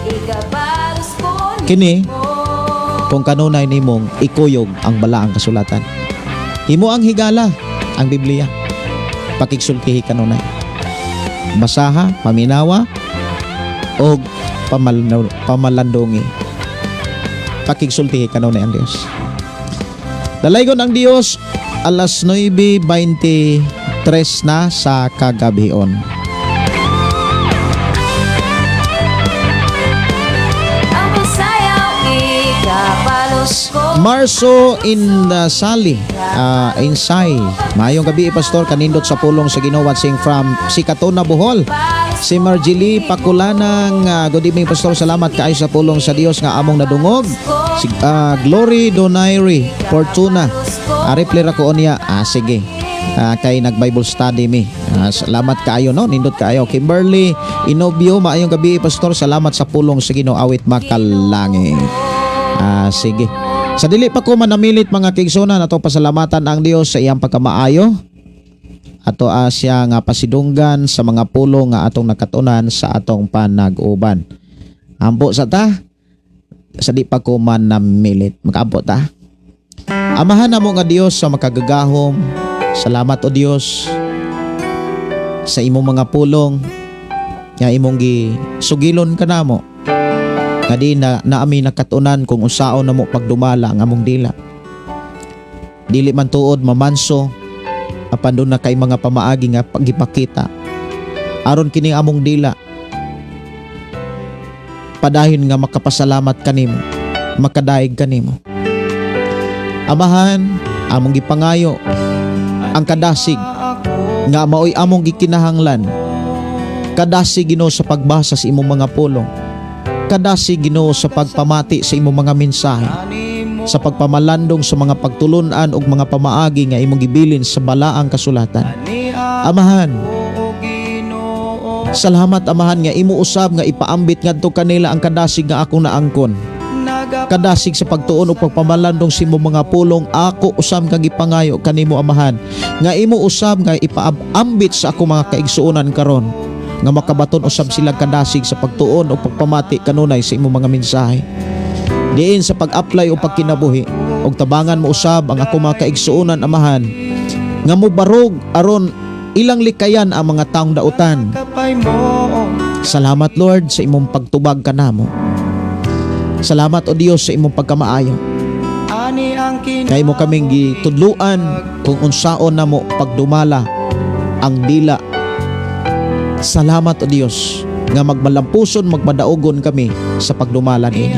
Ikabalos ko Kini kung kanunay nimong ikuyog ang balaang kasulatan. Himo ang higala ang Biblia. Pakigsultihi kanunay. Basaha, paminawa og pamalandungi. Pakigsultihi kanunay ang Dios. Dalaygon ang Dios, alas 9:23 na sa kagabhion. Ang pagsayaw, ikabalos ko. Marso in Sali, Insay. Maayong gabi, Pastor, kanindot sa pulong sa Ginoo, watching from Sikatuna, Bohol. Si Marjili Pakulanang, good evening, Pastor, salamat kaayo sa pulong sa Dios nga among nadungog. Si Glory Donaire Fortuna. Reply ra ko niya. Sige. Kay nag Bible study mi. Salamat kaayo, no, nindot kaayo. Kimberly Inobio, maayong gabi, Pastor, salamat sa pulong sa Ginoo, awit makalangit. Sige. Sa dili pa ko manamilit, mga kaigsuonan, ato pasalamatan ang Dios sa iyang pagkamaayo. Ato siya nga pasidunggan sa mga pulong nga atong nakatunan sa atong panag-uban. Ampo sa ta sa di pa ko manamilit. Makaampo ta. Amahan namo nga Dios sa makagagahom, salamat o Dios sa imong mga pulong nga imong gi sugilon kanamo nga di na naami nakatunan kung unsaon namo pagdumala ang among dila. Dili man tuod mamanso, apan duna kay mga pamaagi nga pagipakita aron kini among dila Padayon nga makapasalamat kanimo, makadaig kanimo. Amahan, among gipangayo ang kadasig nga maoy among gikinahanglan. Kadasig, Ginoo, sa pagbasa sa imong mga pulong. Kadasig, Ginoo, sa pagpamati sa imong mga mensahe. Sa pagpamalandong sa mga pagtulunan ug mga pamaagi nga imong gibilin sa balaang kasulatan. Amahan, salamat, Amahan, nga imo usab nga ipaambit ngadto kanila ang kadasig nga akong naangkon. Kadasig sa pagtuon ug pagpamalandong sa imong mga pulong, ako usab nga gipangayo kanimo, Amahan, nga imo usab nga ipaambit sa ako mga kaigsuonan karon nga makabaton usab sila kadasig sa pagtuon o pagpamati kanunay sa imong mga mensahe. Diin sa pag-apply o pagkinabuhi og tabangan mo usab ang ako mga kaigsuonan, Amahan, nga mobarog aron ilang likayan ang mga taong dautan. Salamat, Lord, sa imong pagtubag kanamo. Salamat, O Dios, sa imong pagkamaayo. Kay mo kaming gitudluan kung unsaon namo pagdumala ang dila. Salamat, O Dios, nga magmalampuson, magmadaugon kami sa pagdumala niini.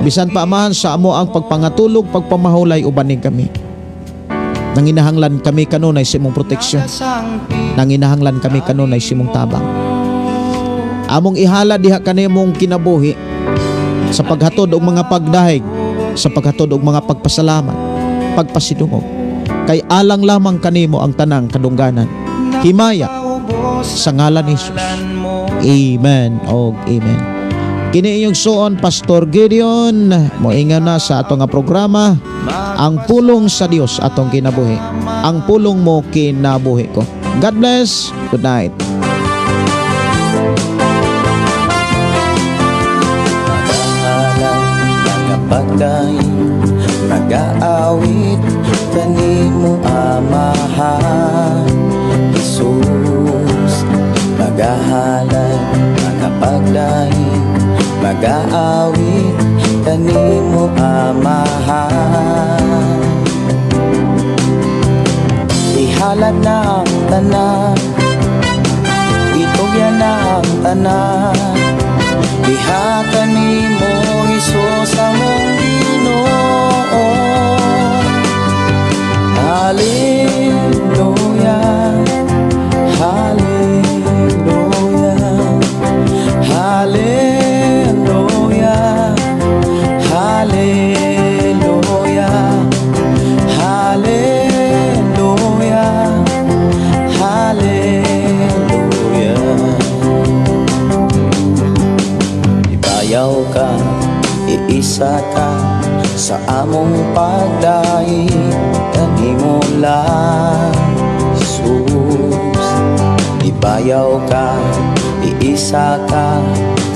Bisan pa, Amahan, sa amo ang pagpangatulog, pagpamahulay, ubanin kami. Nanginahanglan kami kanunay sa imong proteksyon. Nanginahanglan kami kanunay sa imong tabang. Among ihala diha kanimong kinabuhi sa paghatod og mga pagdahig, sa paghatod og mga pagpasalamat, pagpasidungog. Kay alang lamang kanimo ang tanang kadungganan. Himaya sa ngalan ni Jesus. Amen og amen. Kini inyong suon, Pastor Gideon, moingon na sa ato nga programa, Ang Pulong sa Dios Atong Kinabuhi. Ang pulong mo, kinabuhi ko. God bless. Good night. Magahalay, magapagdaig, magaawit kanimo, Amahan Jesus. Magahalay, magapagdaig, magaawit kanimo, Amahan. Ihalad na ang tanan, itugyan na ang tanan diha kanimo, Hesus, among Ginoo. Hallelujah, Hallelujah, Hallelujah, Hallelujah, Hallelujah, Hallelujah. Ibayaw ka, iisa ka sa among pagdaig kanimo lang, Jesus. Ibayaw ka, iisa ka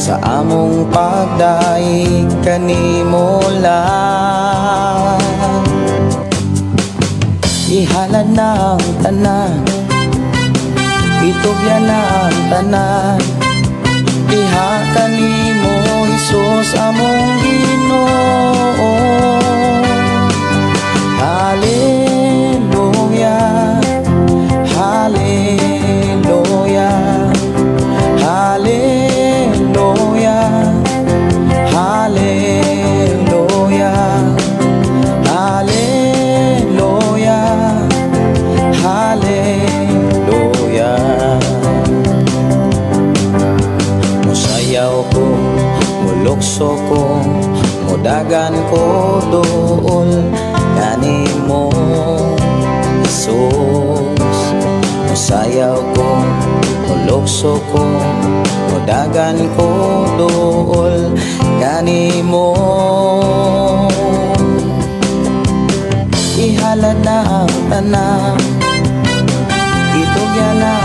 sa among pagdaig kanimo lang. Ihalad na ang tanan, itugyan na ang tanan diha kanimo, Hesus, among Ginoo. Hallelujah, Hallelujah, Hallelujah, Hallelujah, Hallelujah, Hallelujah. Musayaw ko, mulukso ko, mudagan ko dool kanimo, Jesus. Musayaw ko, mulukso ko, mudagan ko dool kanimo. Ihalad na ang tanan, itugyan na.